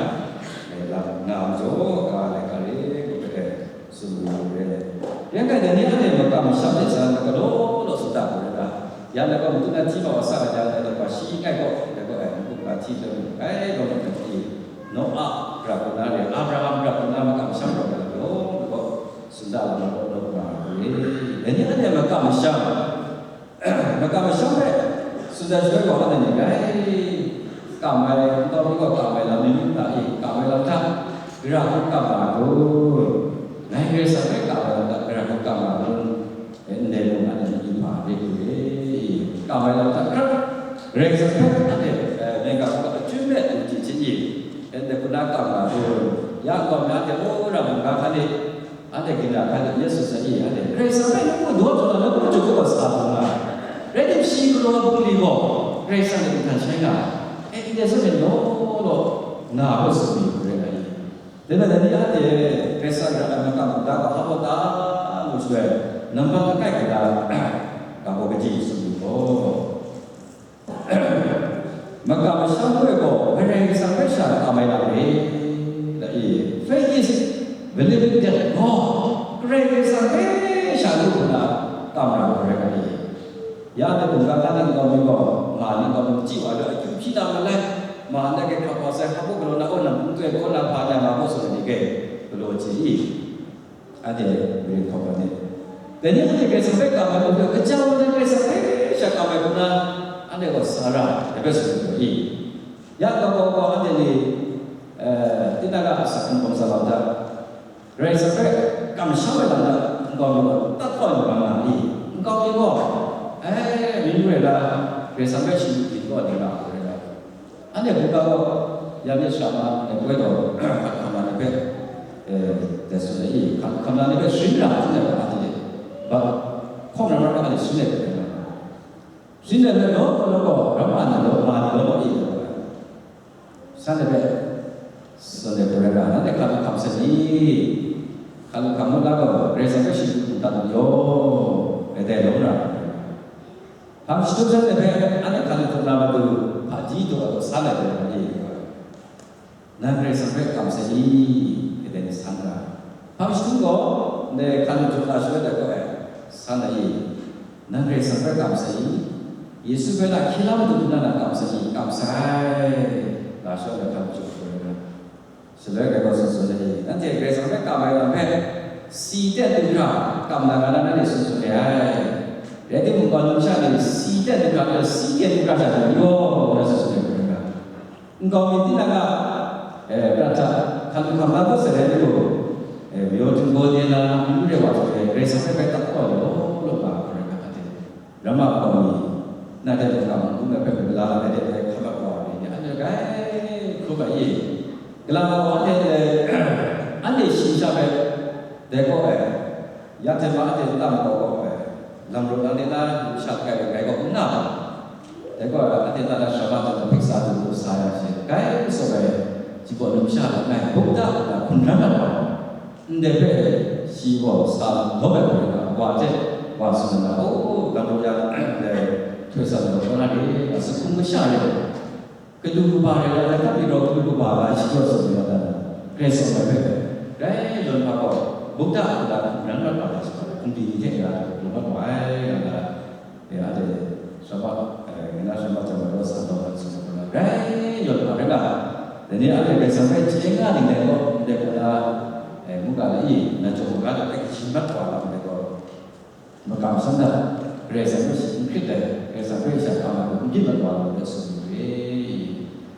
ai lam nga majaw, ka ai laika re, ngu hpe dai, tsun wu ai. Rai ngai, dai ni anhte makam masham hte sa na galaw law tsun da hku rai ta? Ya, laga matu na hti ma wa sa ga ja, laga shi ngai gaw, laga ai, matu na hti law, ngai gaw matu na hti, Noa, gara hku na re, Abraham, gara hku na makam masham gaw, laga law, sunda law, law, law, law, re. Dai ni anhte makam masham, makam masham hpe, sunda shaloi gaw, anhte ni ngai, kam ai, nkau mi gaw kam ai lam ni, nta e, kam ai lam hta, gara hku kam nga ai kun, ngai Karai Kasang hpe kam ai lam hta, gara hku kam nga ai kun, E, ndai mung anhte myi hpa re hku re i, kam ai lam hta hkrat, Karai Kasang hpe anhte, e, ngai ga hku achyun me lu chye hte i, e, ndai hku na kam nga hku, ya nkau mi anhte, o, ra mungga hkan e, anhte ginra hkan e, Yesu sa i, anhte, Karai Kasang hpe nawku daw taw na, nawku jaw kau sa hkrum nga ai. Rai tim, shi galaw ai bungli gaw, Karai Kasang hte nhtan shai nga ai. E, ndai zawn e law law nga ai hku tsun mi hku rai nga i. Dai majaw, dai ni anhte Karai Kasang ra ai makam mungga gaw hpa baw ta mu shaloi, nambat langai kaja, ga gaw kaji tsun lu gaw, makam masham gaw Karai Kasang hpe sha kam ai lam re, da i, faith is believing that God, Karai Kasang hpe sha lu nna kam ra ai rai nga i. Ya, dai mungga hkan e nkau mi gaw, ma ni nkau mi chyi wa ai, akyu hpyi na malai, ma ndai hkye hkrap wa sai, hpa baw galaw na, o, nang hpung toi gaw na hpa na ma gaw tsun ai ni hpe galaw chye i, anhte maren hkawm ai ni. Dai ni anhte Karai Kasang hpe kam ai majaw, kaja wa na Karai Kasang hpe sha kam ai hku na, anhte gaw sa ra ai, dai hpe tsun ai i. Ya, nkau gaw anhte ni, eh, tinang a asak hkum hkawm sa wa ta? Karai Kasang hpe kamsham ai lam hta nkau mi gaw tat kau ai lam nga i? Nkau mi gaw, eh, myu rai la, Karai Kasang hpe shingkang byin kau ai lam nga ai rai. Anhte hkungga gaw, ya myit sara ma, anhte poi taw, hkat hkam na ni hpe, eh, dai tsun ai i, hkat hkam na ni hpe sharin ra hkrum ai ga, anhte, ba, hkawng ram ram anhte sharin ai hpe rai nga. Sharin ai hpe law, law, law gaw, ramma ni law, ma ni law, law i, law ai. Shanhte hpe, Sunday hku rai na, nanhte hkalu hkam sai ni? Hkalu hkam ngut na gaw, Karai Kasang hpe shingkang byin dat lu yaw, dai dai lawm ra ai. Hpang shatup shanhte hpe, anhte hkalu hkam na matu, hpaji daw ai gaw, san ai hpe rai nga ye. Nang Karai Kasang hpe kam sai i? Dai ni san ra. Hpang shatup gaw, ndai hkalu hkam na shaloi dai gaw, e, san ai. Nang Karai Kasang hpe kam sai i? Yesu hpe na hkye la matu hku na na kam sai i? Kam sai, nga shawng ai hkam chyum hkrum ai. Shaloi dai gaw tsun tsun ai, nanhte Karai Kasang hpe kam ai lam hpe, si ten du hkra kam na nga na nanhte tsun tsun re ai. Rai timung, gaw numsha ni si ten du hkra, si ten du hkra sha ni yaw, ngu na tsun tsun ai hkrum ai. Nkau mi tinang a, eh, prat hta hkan hkam la kau sai rai lu, eh, majaw htinggaw de na, n re wa hte, Karai Kasang hpe bai tat kau ai law law nga hkrum ai ga hte, ramma nkau mi, na de hkam n hkrum ai hpe, gala ai de bai hkam ai wa ni, ni anhte gai hkrum ai i? Gala ai wa anhte, anhte shi sha bai, dai gaw ai, Ya hte ma anhte nta makau gaw ai, lam rawt na ni na, sha kai ai rai gaw n nga ai. Dai gaw, anhte nta na sha ma hta na hpiksa du du sa ya she, kai tsawp ai, ji gaw numsha langai, buk da na hkun ran na wa, ndai hpe shi gaw sa lawm ai hkoi na, wa hte wa tsun na, o, lam rawt ya, ndai, htoi sa na, kaw na re, a, suhpung masha re, Kalu kaba rai la, laika mi gaw kalu kaba ga shi gaw tsun yu wa ta na, Karai Kasang hpe, grai yawn hpa gaw, bukta hkra hkungran mat wa ai shi gaw, hkungdi ni hte nga ai, hkungran mat wa ai, nga na, ya, de, shama, eh, nga na shama jang gaw sa taw na tsun yu wa ta na, grai yawn hpa rai nga, dai ni a Karai Kasang hpe chye nga ning dai gaw, ndai hkra, eh, mungga na i, na jaw maga de hpe kashi mat wa na ndai gaw, Makam shan hta, Karai Kasang hpe shi n hkrit ai, Karai Kasang hpe sha hkam ai hpe n byin mat wa ai hpe tsun yu re.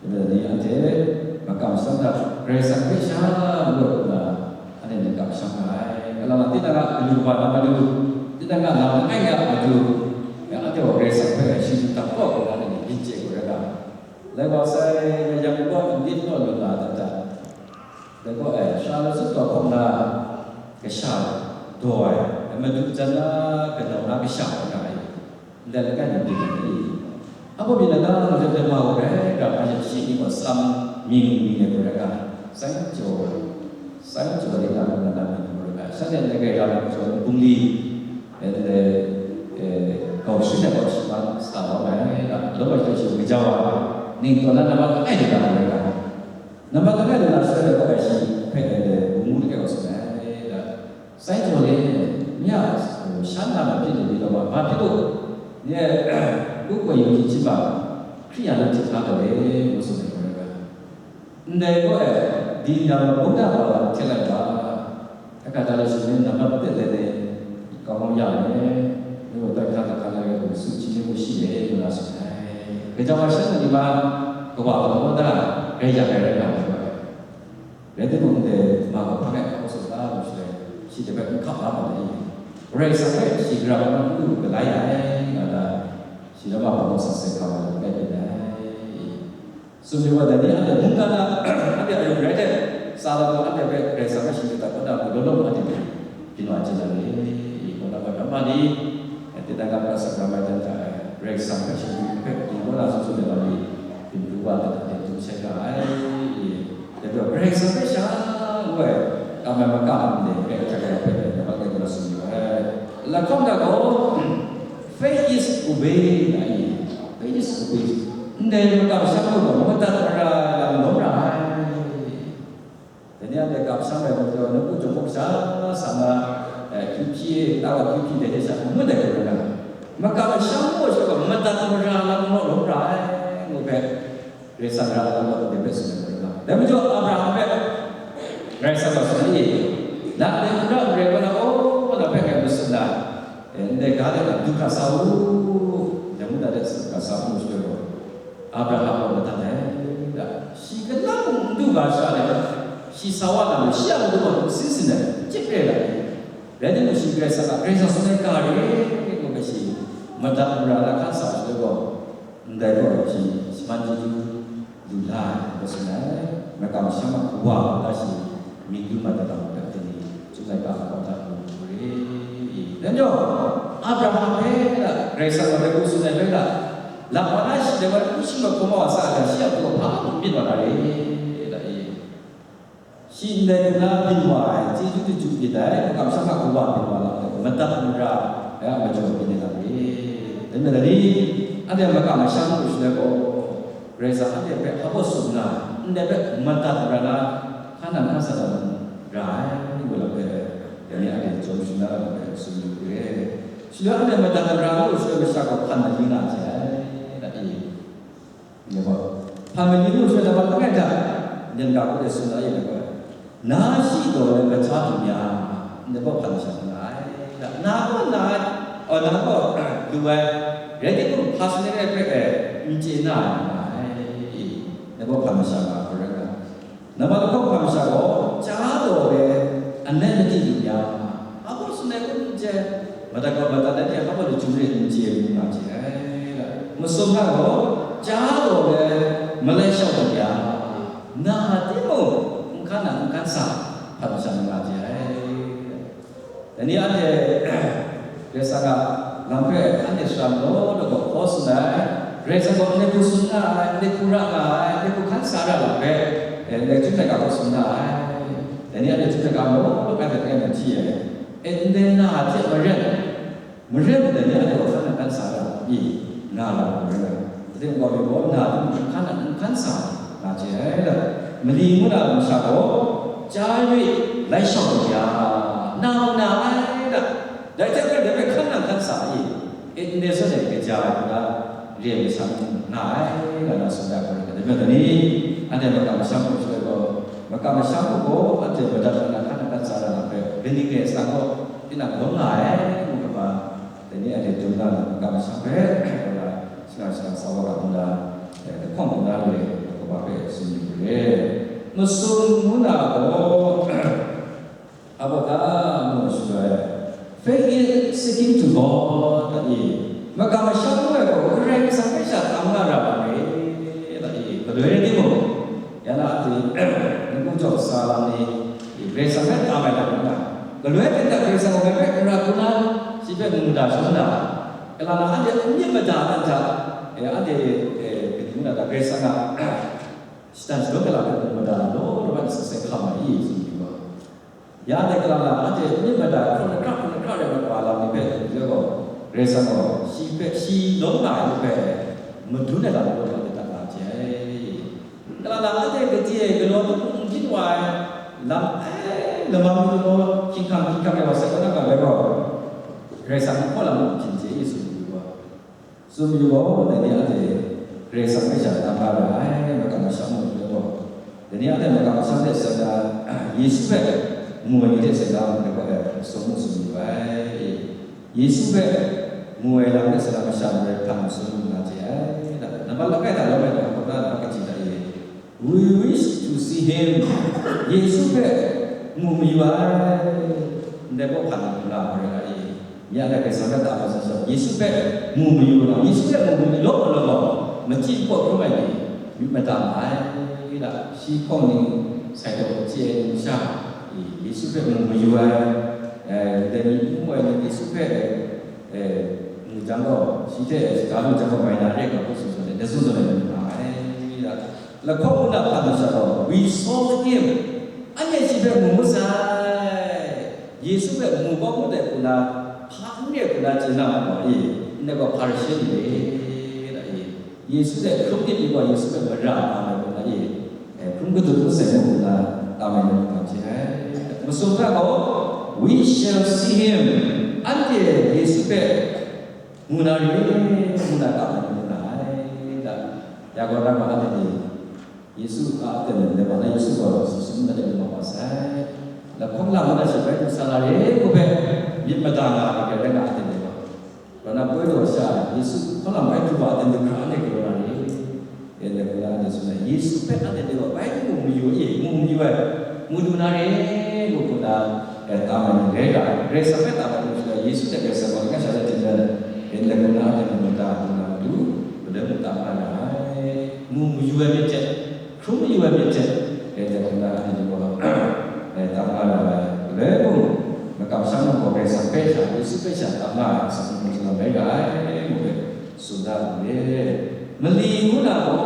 Dai ni anhte makam shan hta, Karai Kasang hpe sha n rawt nna, anhte ni kamsham nga ai. Kalang na tinang a kalu kaba na matu, tinang a lam langai a matu, ya anhte gaw Karai Kasang hpe shingkang byin dat kau nna, anhte ni byin chye kau rai nga ai. Lai wa sai, mayam kaw n myit naw lu na dat dat. Dai gaw, e, sha latsup taw hkawm na kasha daw ai, e, madu jan na kanau na kasha nga ai, ndai langai mi byin ai. Abaw byin ai ta, majaw dai ma gaw rai, rai, rai, shi ni gaw sam mying mying ai gaw rai ga, sai jaw, sai jaw de na, na, na mying gaw rai ga, shanhte ndai rai ra na jaw bungli, e, e, e, kau shi na gaw shi ma sa lawm ai, lawm ai jaw shi gaja wa, ning taw na, na ma langai de na gaw rai ga. Nambat langai lu na shaloi gaw, shi hpe, e, bungli langai gaw tsun ai, da, sai jaw le, nye a, sha nna ma byin lu ni law, ma byin lu, 你看，如果有一句话，Hkristu nanhte hta gale, ngu tsun ai rai nga. Ndai gaw e, di nang mungdan wa hte lai ga, hkata le shi ne, nambat tet le ne, kau mau ya ne, ni gaw tai hkra hkra lai ga, su chi ne, shi ne, ngu na tsun ai. Gaja wa shan ni ma, kawa kau da, rai ya rai na, rai timung, dai ma gaw hpa ngai hkawk tsun da, ngu shaloi, shi dai hpe n hkap la ma ai. Karai Kasang hpe shi gara hkawk n lu galai ai, nga na, shi na ma hkawk sai hkam ai, ngai byin ai. Tsun yu wa, dai ni anhte mungkan na, anhte ayu rai hte, tsa lam gaw anhte hpe Karai Kasang hpe shingkang dat kau da, mu law law anhte hpe byin wa chye na ni, i, kaw na gaw, ram ma ni, tinang ga prat sak ram ai dan hta e, Karai Kasang hpe shingkang hpe byin kau na, tsun tsun ai lam ni, byin pru wa ai dan hte, du sai ra ai, i, dai gaw, Karai Kasang hpe sha ngu ai, kam ai makam ndai hpe, hkrai hkrai hpe, nambat tet na tsun yu ai. Lahkawng hta gaw, faith is obeying, nga i, faith is obeying. Ndai makam sha gaw, madat mara ai lam lawm ra ai. Dai ni a dai kamsham ai gaw, nawku chyawm hkawk sha, sa na, eh, Q P A, ta wa Q P A dai hte sha, ngut ai hkrum na. Makam masham gaw sha gaw, madat mara lam naw rawt ra ai, ngu hpe, Karai Kasang ra lam gaw, dai hpe tsun ai hkrum na. Dai majaw, Abraham hpe, Karai Kasang gaw tsun ai, na ndai hkrum ra n rai kaw na, oh, na hpe ngai matsun na, eh, ndai ga de na, du hkra sa u, ndai mungdan de du hkra sa u, ngu shaloi gaw, Abraham gaw madat ai, da, shi kalang mung n du ga sha let, shi sa wa na mung, shi a matu gaw sin sin ai, chyip re ai. Rai timung, shi Karai Kasang a, Karai Kasang tsun ai ga re, ngu hpe shi madat mara na hkan sa shaloi gaw, ndai gaw shi shaman chyeju lu la ai, ngu tsun ai, makam masham a kawa, ngu da shi, Mying du mat ai lam hpe ni, Chyum laika hkawm hta lu lu re i. Dan jaw, Abraham hpe na Karai Kasang a rai ngu tsun ai rai na, lap wa na shi dai wa n shing mat hkawm wa sa ai, shi a hpung hpa mung myit wa na re, da i. Shi ndai hku na byin wa ai, chyeju chyeju myit ai, makam masham a kawa byin wa lam hpe, madat mara ai a majaw byin ai lam re. Dan majaw ni, anhte makam masham hku shaloi gaw, Karai Kasang anhte hpe hpa baw tsun nna, ndai hpe madat mara na, hkan nang hkan sa na mung ra ai, ngu lam hpe, dai ni anhte chyawm sharin na lam hpe tsun yu re. Shaloi anhte madat mara ngu shaloi masha gaw hpan mali nga ai, da i. Ni gaw, hpan mali ngu shaloi nambat langai hta, nden ga hku de tsun ai, ni gaw, na shi taw ai kaja du mya, ndai gaw hpan masha nga ai, da, na gaw na ai, aw, na gaw lu ai, rai timung, hpa shangun ai hpe e, n chye na ai nga ai, i, ndai gaw hpan masha nga ai, rai nga ai. Nambat lahkawng hkam sha gaw, chya taw ai, anet madi lu ya, hpa baw tsun ai kun n chye, madat gaw madat ai hte hpa baw lachyum re n chye lu nga chye ai. Masum hta gaw, chya taw ai, malai shau lu ya, na timung, n hkan nang n hkan sa, hpan sha nga chye ai. Dai ni anhte Karai Kasang a lam hpe anhte shara majaw law gaw hkaw tsun ai, Karai Kasang gaw ndai hku tsun nga ai, ndai hku ra nga ai, ndai hku hkan sa ra lam hpe, eh, ndai Chyum laika hkaw tsun nga ai. Dai ni anhte Chyum laika majaw law anhte langai mahti ai. E, ndai na hte maren, maren dai ni anhte gaw hkan nang hkan sa ra i, nga ra ai. Kaning gaw, mi gaw na hkan nang hkan sa nga chye ai, mali ngu na lam sha gaw, chya rai lai shau lu ya, na na ai da, dai hte maren dai hpe hkan nang hkan sa i, e, ndai zawn e kaja ai hku na, re ai masha nga ai, nga na tsun da hkra rai, dai majaw ni, anhte makam masham hku shaloi gaw, makam masham hku gaw anhte madat na hkan nang hkan sa ra na hpe, kaning rai sa gaw, tinang lawm nga ai, ngu hkra ma, Dai ni anhte dum na lam makam masham hpe, kaw na, shalang shalang sa wa ga nna, eh, lahkawng nna re, kaba hpe tsun yu re. Masum ngu na gaw, hpa baw ta mu shaloi, faith is seeking to God, da i, makam masham ngu ai gaw, Karai Kasang hpe sha tam nga ra ai, da i, galoi rai timung, ya na a hte, n-gu jaw sa lam ni, Karai Kasang hpe tam ai lam nna, galoi hte Karai Kasang gaw ngai hpe n ra hku na, shi hpe mu mada shangun na, Kalang na anhte n myit mada na hta, eh, anhte, eh, kaning ngu na ta, Karai Kasang a shatan shadawn kalang hpe mu mada na law, law bai masat sai hkam ai i, tsun yu wa. Ya anhte kalang na anhte n myit mada, hkrum lahkra, hkrum lahkra rai mat wa lam ni hpe, dai gaw, Karai Kasang gaw, shi hpe, shi lawm nga ai ni hpe, madun ai lam law, anhte dat na hte ai. Kalang na anhte gade ai galaw mung n byin wa ai, lam ai, lamang ni galaw, hkying hkang, hkying hkang rai wa sai, kaw na ga rai gaw, Karai Kasang a hkaw lam mung hpyin chye, Yesu ni wa. Tsun yu gaw, dai ni anhte Karai Kasang hpe sha tam nga ra ai, makam masham mung hte gaw. Dai ni anhte makam masham hte seng na, Yesu hpe mu ai ni hte seng na, ndai gaw, eh, sung mu tsun yu ai. Yesu hpe mu ai lam hte seng na masha marai hpan tsun lu na chye ai. Nambat langai hta lawm ai gaw, hkawhkra nambat kaji hta e. We wish to see him. Yesu hpe mu mayu ai. Ndai gaw hpan lu na marai ai. Ya na Karai Kasang hpe ta hkawm sa shawng, Yesu hpe mu mayu na, Yesu hpe mu mayu law law law, machyi hpaw hkrum ai ni, myit mada ma ai, da, shi hpawng ni sai taw chye ai ni sha, Yesu hpe mu mayu ai, eh, dai ni n mu ai ni Yesu hpe, eh, mu jang gaw, shi hte shaga lu jang gaw mai na re nga hpe tsun tsun ai, dai tsun tsun ai ni nga ai, da. Lahkawng ngu na hpan masha gaw, "We saw him." Anhte shi hpe mu masai. Yesu hpe mu kau mu dai hku na, hpa n re hku na chye na ma gaw, e, ndai gaw Hparishe ni re, da, e, Yesu hte hkrum myit ni gaw Yesu hpe mara nga ai hku na, e, e, hkrum kadut masai mu hku na, tam ai ni hku na chye ai. Masum hta gaw, "We shall see him." Anhte Yesu hpe mu na re, mu na tam ai ni hku na ai, da. Ya gaw, na gaw, anhte ni Yesu a aten dai wa na Yesu gaw Yesu nta de lu mat wa sai. Lahkawng lam nta shi bai du sa na re, ngu hpe myit mada nga ai ni rai nga aten dai wa. Kaw na poi daw sha Yesu hkawng lam bai du wa aten du hkra anhte galaw na re. E, dai wa na Yesu na Yesu hpe anhte dai wa bai mu mayu e, mu mayu ai, mu du na re, ngu hku na, e, tam ai ni rai ga ai. Karai Kasang hpe tam ai ni hte Yesu hte Karai Kasang gaw nga sha de hte jan ai. E, dai wa na anhte mu mada du na matu, galoi mu tam nga ra ai. Mu mayu ai myit hte, hkrum mayu ai myit hte, e, dai hku na anhte ni gaw, e, tam nga ra ai. Galoi mung, makam masham mung gaw Karai Kasang hpe sha, Yesu hpe sha tam nga ai, asak hkrung hkrung lam rai ga ai, ngu hpe tsun da lu re. Mali ngu na gaw,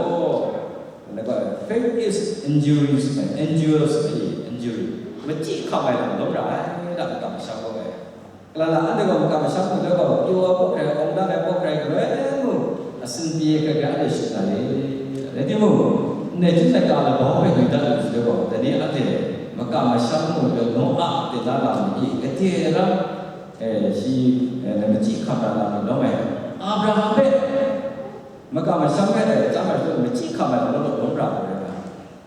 faith is injurious, injurious, injury. Machyi hkam ai lam lawm ra ai, da makam masham gaw ai. Kalang lang anhte gaw makam masham hku hkrai gaw, pyaw ai hpaw hkrai, awng dan ai hpaw hkrai, galoi mung, asin pyi ai hkrai hkrai anhte shut na re. Rai timung, ndai hte na ga labau hpe ngwit dat lu shaloi gaw, dai ni anhte makam masham hku hkrai Noa a ten na lam ni, gade ram, eh, shi, eh, machyi hkam na lam ni lawm ai. Abraham hpe makam masham hpe, eh, chyam ai hte machyi hkam ai lam law law lawm ra ai rai nga.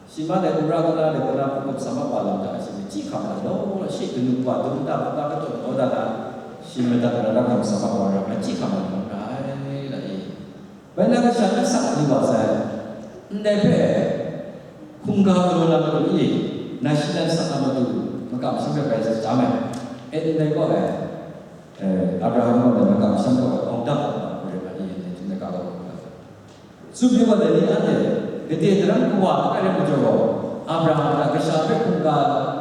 Shi ma dai, Umra kaw na dai kaw na hpung hkam sa ma wa lam hta shi machyi hkam ai law law, shi kanu kawa dum nta hpung na katawn kau da na, shi madat na ra hkam sa ma wa lam machyi hkam ai law ra ai, da e. Bai na kasha ni sak lu wa sai, ndai hpe hkungga galaw na matu e, na shi nan sak na matu, makam masham hpe bai sa chyam ai. E, ndai gaw ai, eh, Abraham gaw dai makam masham gaw awng dap ai hku rai nga ai, e, ndai hte na ga gaw. Tsun pyi wa dai ni anhte, gade daram kawa langai rai majaw gaw, Abraham a kasha hpe hkungga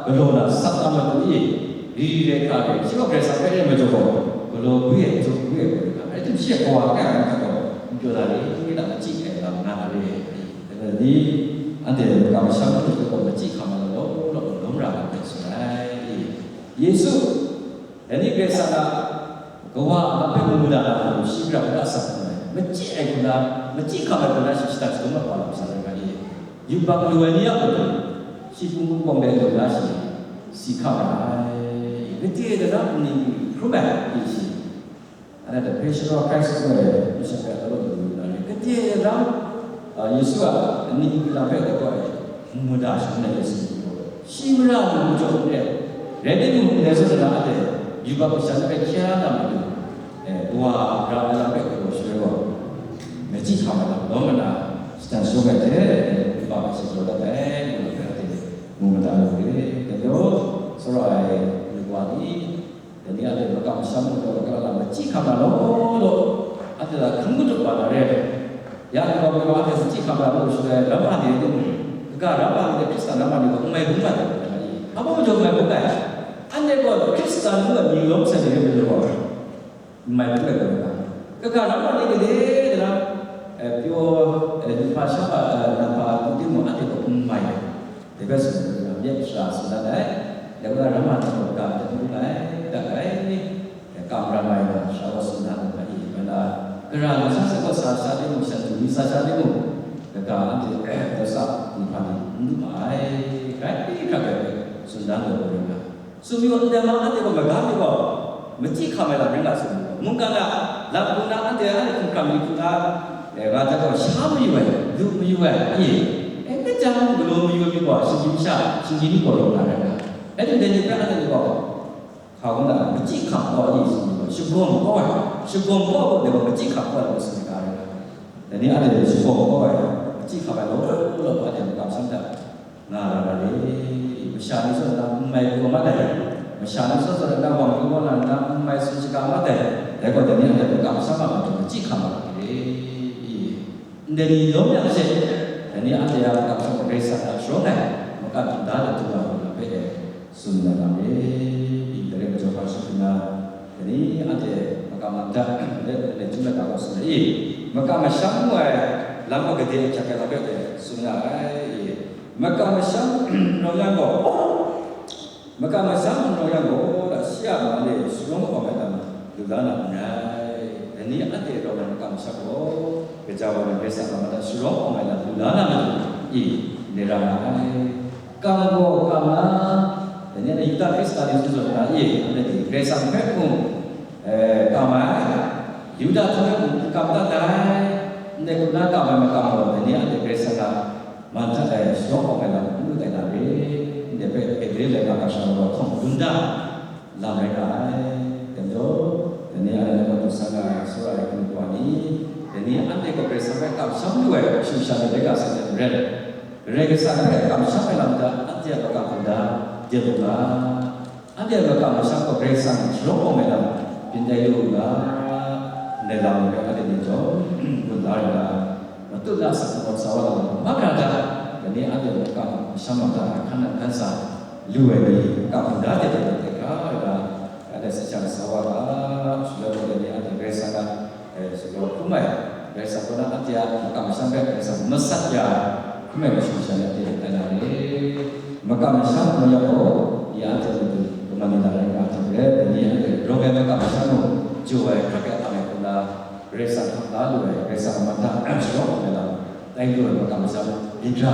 galaw na sak na matu e, ri ri rai hkra rai, shi gaw Karai Kasang hpe rai majaw gaw, galaw gwi ai, jaw gwi ai hku rai nga ai. Rai timung, shi a kawa langai rai hkra gaw, n pyaw na re, n rai na machyi ai lam nga na re. Dai ni, anhte makam masham hpe gaw machyi hkam ai law law, lawm ra ai hpe tsun ai. Yesu, Dai ni Karai Kasang a Kawa a lam hpe mu mada na hku shi pra mada sa hku ai, machyi ai hku na, machyi hkam ai hku na shi shatan shadum ai wa lam sa rai nga i, yubak lu ai ni a matu, shi hpung hpung bawng de lu na shi si hkam ra ai, gade daram nni hkrum ai, i shi. Anhte hpe Passion of Christ ngu ai, masha hpe a law lu na rai, gade daram, a, Yesu a nni lam hpe dai gaw ai, mu mada shangun ai Yesu ni gaw, shi mara lu majaw n re, rai timung, ndai zawn na a de, yubak masha hpe hkya na matu, e, Kawa a lam hpe galaw shaloi gaw, machyi hkam ai lam lawm nna, shatan shadum ai hte, e, yubak hpe shi galaw dat ai, ngu na hpe a de, mu mada lu re. Dai gaw, tsawra ai, lu wa ni, Dai ni anhte makam masham mung gaw, kalang lang machyi hkam na law law, anhte hta hkrum katup wa na re. Ya, kaga kaga anhte machyi hkam na law law shaloi, ramma ni rai timung, kaga ramma ni hte Hkristan ramma ni gaw n mai bung ai. Hpa majaw n mai bung ai. Anhte gaw Hkristan ngu ai mying lawm sai ni rai majaw gaw, n mai bung ai gaw, kaga ramma ni gade daram, eh, pyaw, eh, lu hpa sha hpa, eh, na hpa lu timung, anhte gaw n mai ai. Dai hpe tsun ai, myit shara tsun dat ai, dai wa na ramma ni gaw ga hte n dum ai, dat ai, kam ram ai ga, shara gaw tsun dat ai, bai na, gara lamsa sai gaw sa sha timung, shan du mi sa sha timung, kaga anhte, dawsa, dinghpra ni n dum ai, grai hkra hkra hpe tsun dan gaw rai nga. Tsun mi gaw, ndai ma anhte gaw maga mi gaw, machyi hkam ai lam rai nga tsun mi gaw, mungkan a, Lam hku na anhte a hkum hkram mi hku na, eh, nga jang gaw, sha mayu ai, lu mayu ai, i, eh, myit jang galaw mayu ai mi gaw, shinggyim sha, shinggyim gaw rawng na rai nga. Anhte dai ni hpe anhte ni gaw, hka hkrum na, machyi hkam kau ai, i, shinggyim gaw, shagawm kau ai, shagawm kau ai gaw, dai gaw machyi hkam kau ai, ngu tsun ai ga rai nga. Dai ni anhte shagawm kau ai, machyi hkam ai law law, anhte makam sha mada nga ra ai re. Masha ni zawn na n mai pru mat ai, masha ni zawn zawn na wang pru mat na n mai tsun shaga mat ai, dai gaw dai ni anhte makam sha ma matu machyi hkam ai re. Ndai ni yawng yang she, dai ni anhte a makam sha Karai Kasang a sharawng ai, makam hkam da ai htu nga lu na hpe e tsun na lam re. Dai rai majaw hpa shut nna, dai ni anhte makam mata, le, le, chyum na ga gaw tsun ai, makam masham ngu ai lam gaw gade ahkyak ai lam hpe e tsun na ai. Makam masham n rawng yang gaw, makam masham n rawng yang gaw, shi a man e sharawng awng ai lam lu la na n rai. Dai ni anhte rawng ai makam masham gaw, gaja wa na Karai Kasang a mata sharawng awng ai lam lu la na matu i, ndai ra nga ai. Kam gaw kam na, dai ni a Yuda Hkristan ni zawn na i, anhte Karai Kasang hpe mung, eh, kam ai, Yuda hte mung kam dat ai, ndai hku na kam ai makam gaw, dai ni anhte Karai Kasang a man hta e sharawng awng ai lam n lu tai na re, ndai hpe Hebre laika kasha wa hkawm dum da lam rai nga ai. Dai majaw, dai ni a laika matu sa nga ai, tsawra ai hpung wa ni, dai ni anhte gaw Karai Kasang hpe kamsham lu ai, shu sha ni laika sa ai hte maren, Karai Kasang hpe kamsham ai lam hta anhte a makam hkam da de lu nga. Anhte a makam masham gaw Karai Kasang sharawng awng ai lam byin tai lu u ga, ndai lam hpe anhte ni chyawm gun la rai nga, matut na asak makawt sa wa lam, makra hta, dai ni anhte a makam masham a hta hkan nang hkan sa lu ai ni, makam hkam da de ai ni hte hkra ai ga, anhte sachang sa wa ga, shaloi gaw dai ni anhte Karai Kasang a, eh, sagaw hkrum ai, Karai Kasang kaw na anhte a makam masham hpe Karai Kasang masat ya, hkrum ai masha masha ni anhte tai na re. Makam masham n rawng yang gaw, ya anhte matu kaman ni na rai nga hte maren, dai ni anhte rawng ai makam masham mung, jaw ai hkrak ai ang ai hku na, Karai Kasang hkap la lu ai, Karai Kasang a mata sharawng awng ai lam tai lu ai makam masham byin hkra,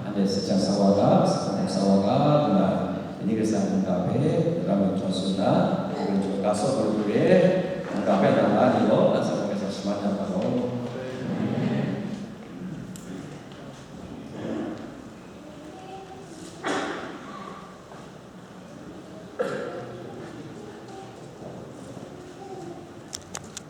anhte sachang sa wa ga, sa wa ga, sa wa ga.